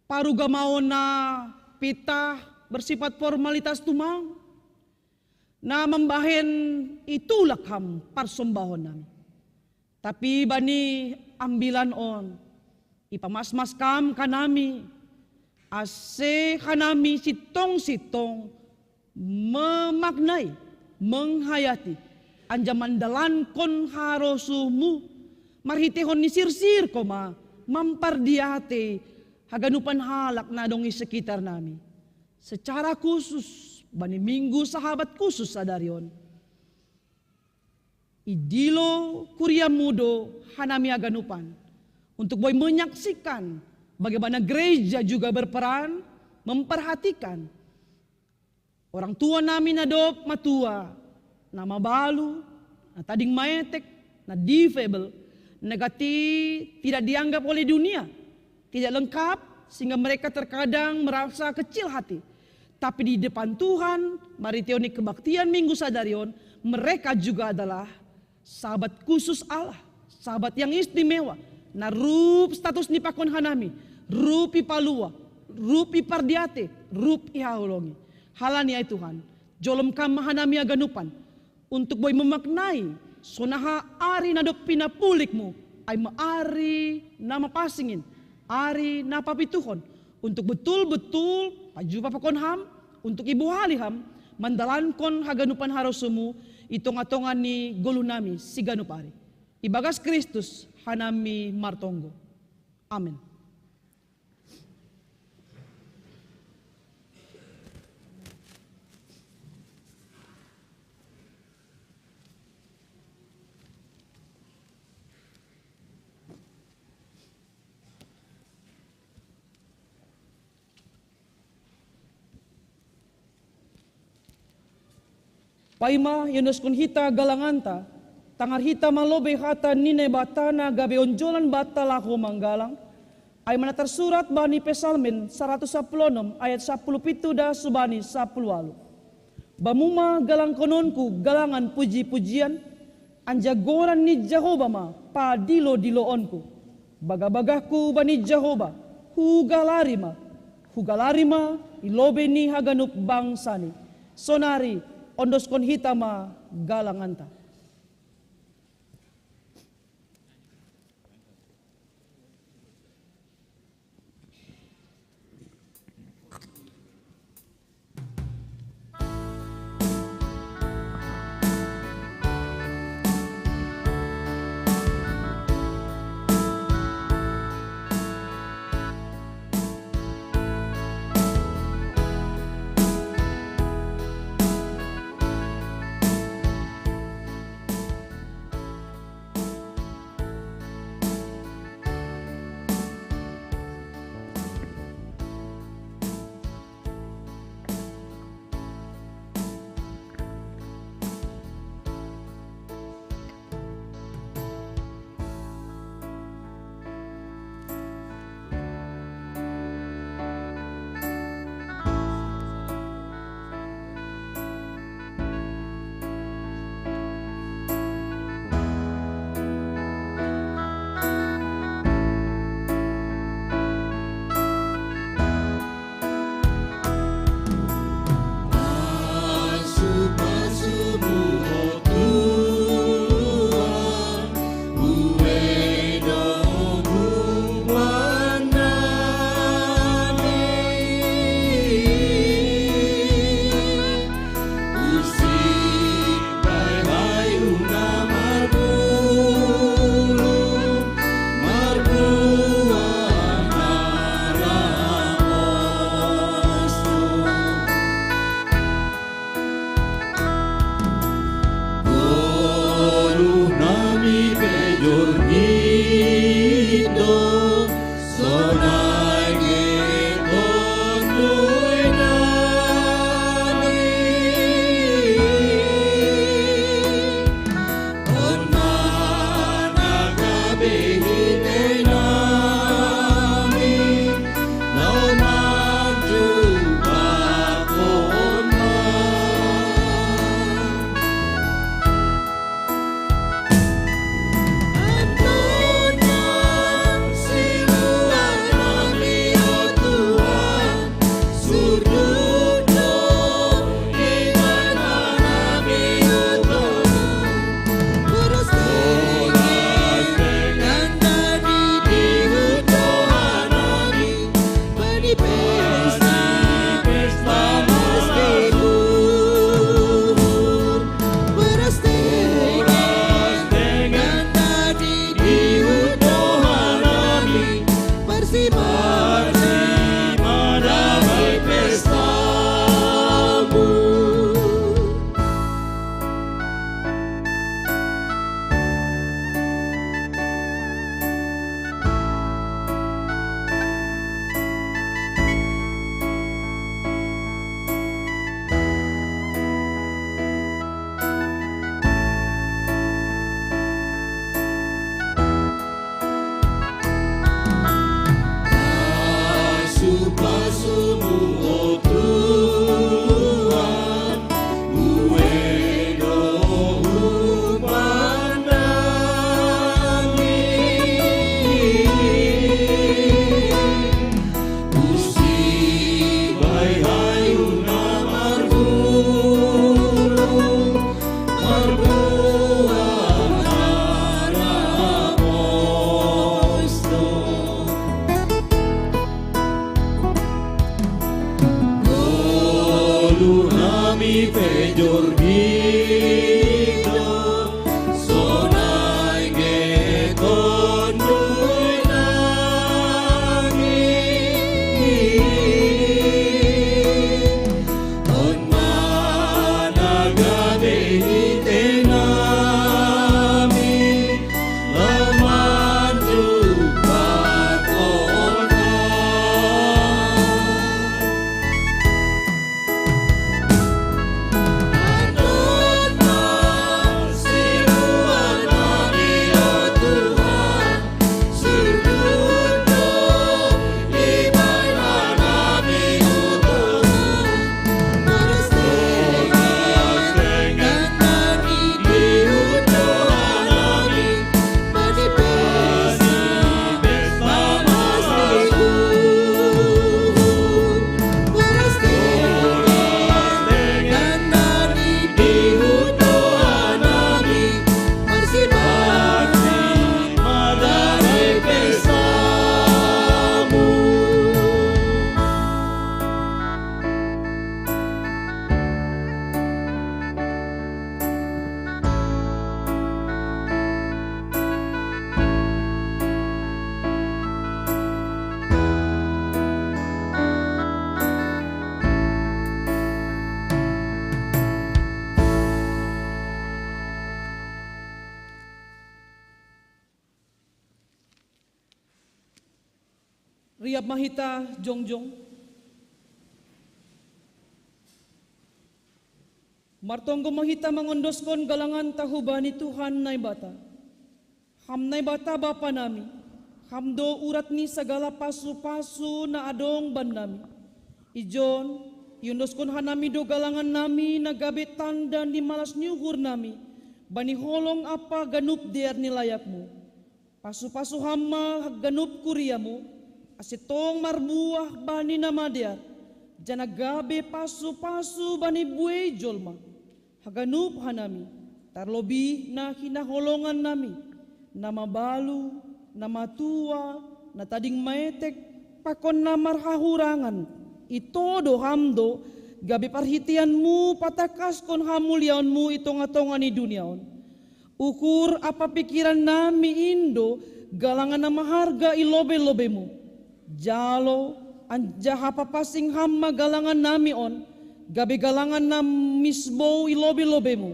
Parugamaon na pitah bersifat formalitas tumang, na mambahen i tulak ham parsombahon nami. Tapi bani ambilan on, ipamasmas kam kanami, ase hanami sintong-sintong memaknai, menghayati, anjaman dalankon harosumu, marhitehon ni sirsir koma mampardiate haganupan halak na dong i sekitar nami. Secara khusus bani Minggu Sahabat khusus sadari on, idilo kuriamu do hanami haganupan untuk boi menyaksikan bagaimana gereja juga berperan memperhatikan orang tua nami na dob matua, na mabalu, na tading maetek, na difabel, na gati tidak dianggap oleh dunia, tidak lengkap, sehingga mereka terkadang merasa kecil hati. Tapi di depan Tuhan, marhitehon ni kebaktian Minggu sadari on, mereka juga adalah sahabat khusus Allah, sahabat yang istimewa. Na rup status ni pakon hanami, rup i palua, rup i pardiate, rup i haholongi. Halani ai Tuhan, jolom kam ma hanami haganupan untuk boi memaknai sonaha ari na dob pinapulikmu, ai ma ari na mapasingin, ari na papituhon, untuk betul-betul pajupa pakon ham, untuk ibohali ham mandalankon haganupan harosumu i tonga-tonga ni golu nami siganup ari. Ibagas Kristus hanami martonggo. Amin. Paima ionoskon hita galanganta, tangar hita ma lobei hata ni Naibata na gabe onjolan banta laho manggalang, ai ma na tarsurat bani Psalmen saratus sapuluh onom ayat sapuluh pitu da subani sapuluh ualu. Bamu ma galangkononku galangan puji-pujian, anjagoran ni Jahoba ma padilo-diloonku. Bagah-bagahku bani Jahoba, hugalari ma, hugalari ma i lobei ni haganup bangsani. Sonari ondoskon hita ma galanganta. Mari madamai pestamu. Pasu-pasumu, o Tuhan, buedo hupan nami. Pusi bai hayu na marbulu, marbuah na ramosto. Ngolu nami pe jorgito, sonai ge tondui nami. On ma na gabe hite nami, laman jupat ona. Riap ma hita jongjong. Martonggo ma hita mangondoskon galanganta hubani Tuhan Naibata. Ham Naibata Bapa nami, Ham do urat ni sagala pasu-pasu na adong bannami. Ijon, iondoskon hanami do galangan nami na gabe tanda ni malas ni uhur nami, bani holong ampa ganup dear ni layakmu. Pasu-pasu Ham ma ganup kuriamu, ase tong marbuah bani na madear, janah gabe pasu-pasu bani buei jolma. Haganup hanami, tarlobih na hinaholongan nami, na mabalu, na matua, na tading maetek, pakon na marhahurangan, ito do Ham do, gabe parhiteianmu patakaskon hamuliaonmu i tongah-tongah ni dunia on. Ukur ampa pingkiran nami in do galangan na maharga i lobei-lobeimu. Jalo, anjaha papansing Ham ma galangan nami on, gabe galangan na misbou i lobei-lobeimu.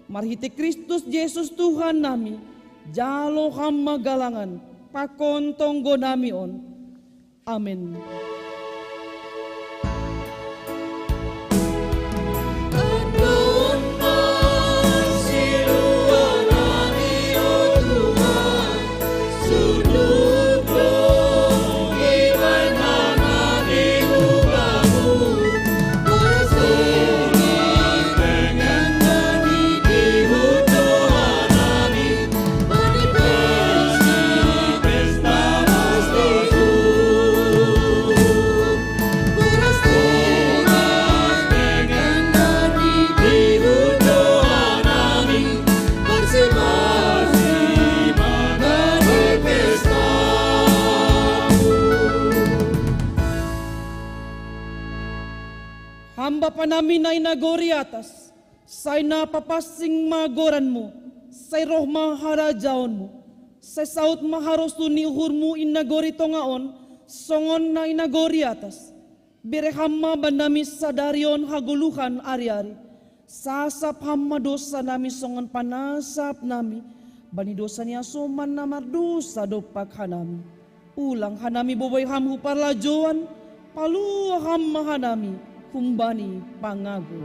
Marhitei Kristus Jesus Tuhan nami, jalo Ham ma galangan, pakon tonggo nami on. Amen. Ham Bapa nami na i nagori atas, sai na papansing ma goranmu, sai roh ma harajaonmu, sai saud ma harosuh ni uhurmu i nagori tongah on, Songon na i nagori atas, bere Ham ma bannami sadari on hagoluhan ari-ari. Sasap Ham ma dosa nami songon panasap nami bani dosa ni hasoman na mardosa dompak hanami. Ulang hanami bobei Ham hu parlajouan, palua Ham ma hanami humbani pangago.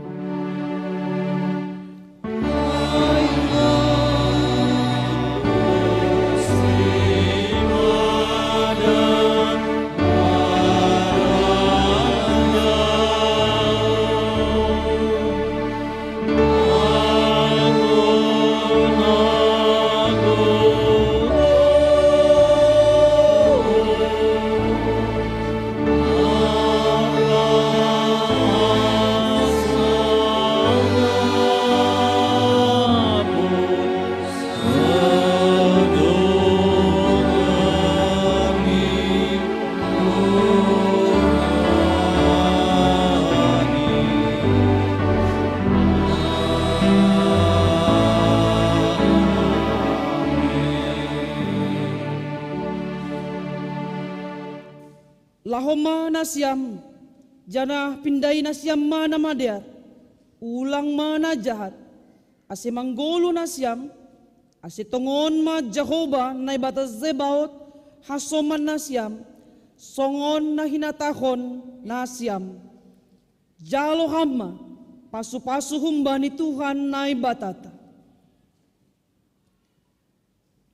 Laho ma nasiam, janah pindai nasiam ma na madear, ulang ma na jahat, ase manggoluh nasiam, ase tongon ma Jahowa Naibata Zebaot hasoman nasiam, songon na hinatahon nasiam. Jalo Ham ma pasu-pasu humbani Tuhan Naibatanta.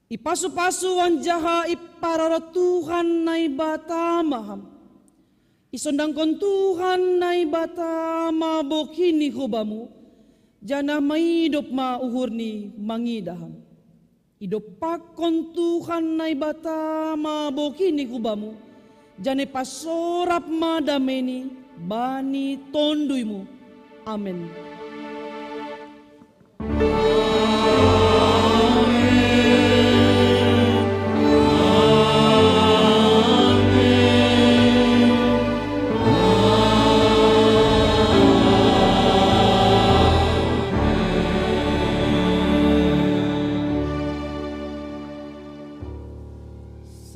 Ipasu-pasu anjaha iparoro Tuhan Naibata ma Ham. Isondangkon Tuhan Naibata ma bohi ni hubamu, janah maidop ma uhurni mangidah Ham. Idompakkon Tuhan Naibata ma bohi ni hubamu, janah ipasorap ma dameini bani tonduymu. Amen.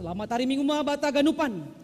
Selamat hari Minggu ma banta ganupan.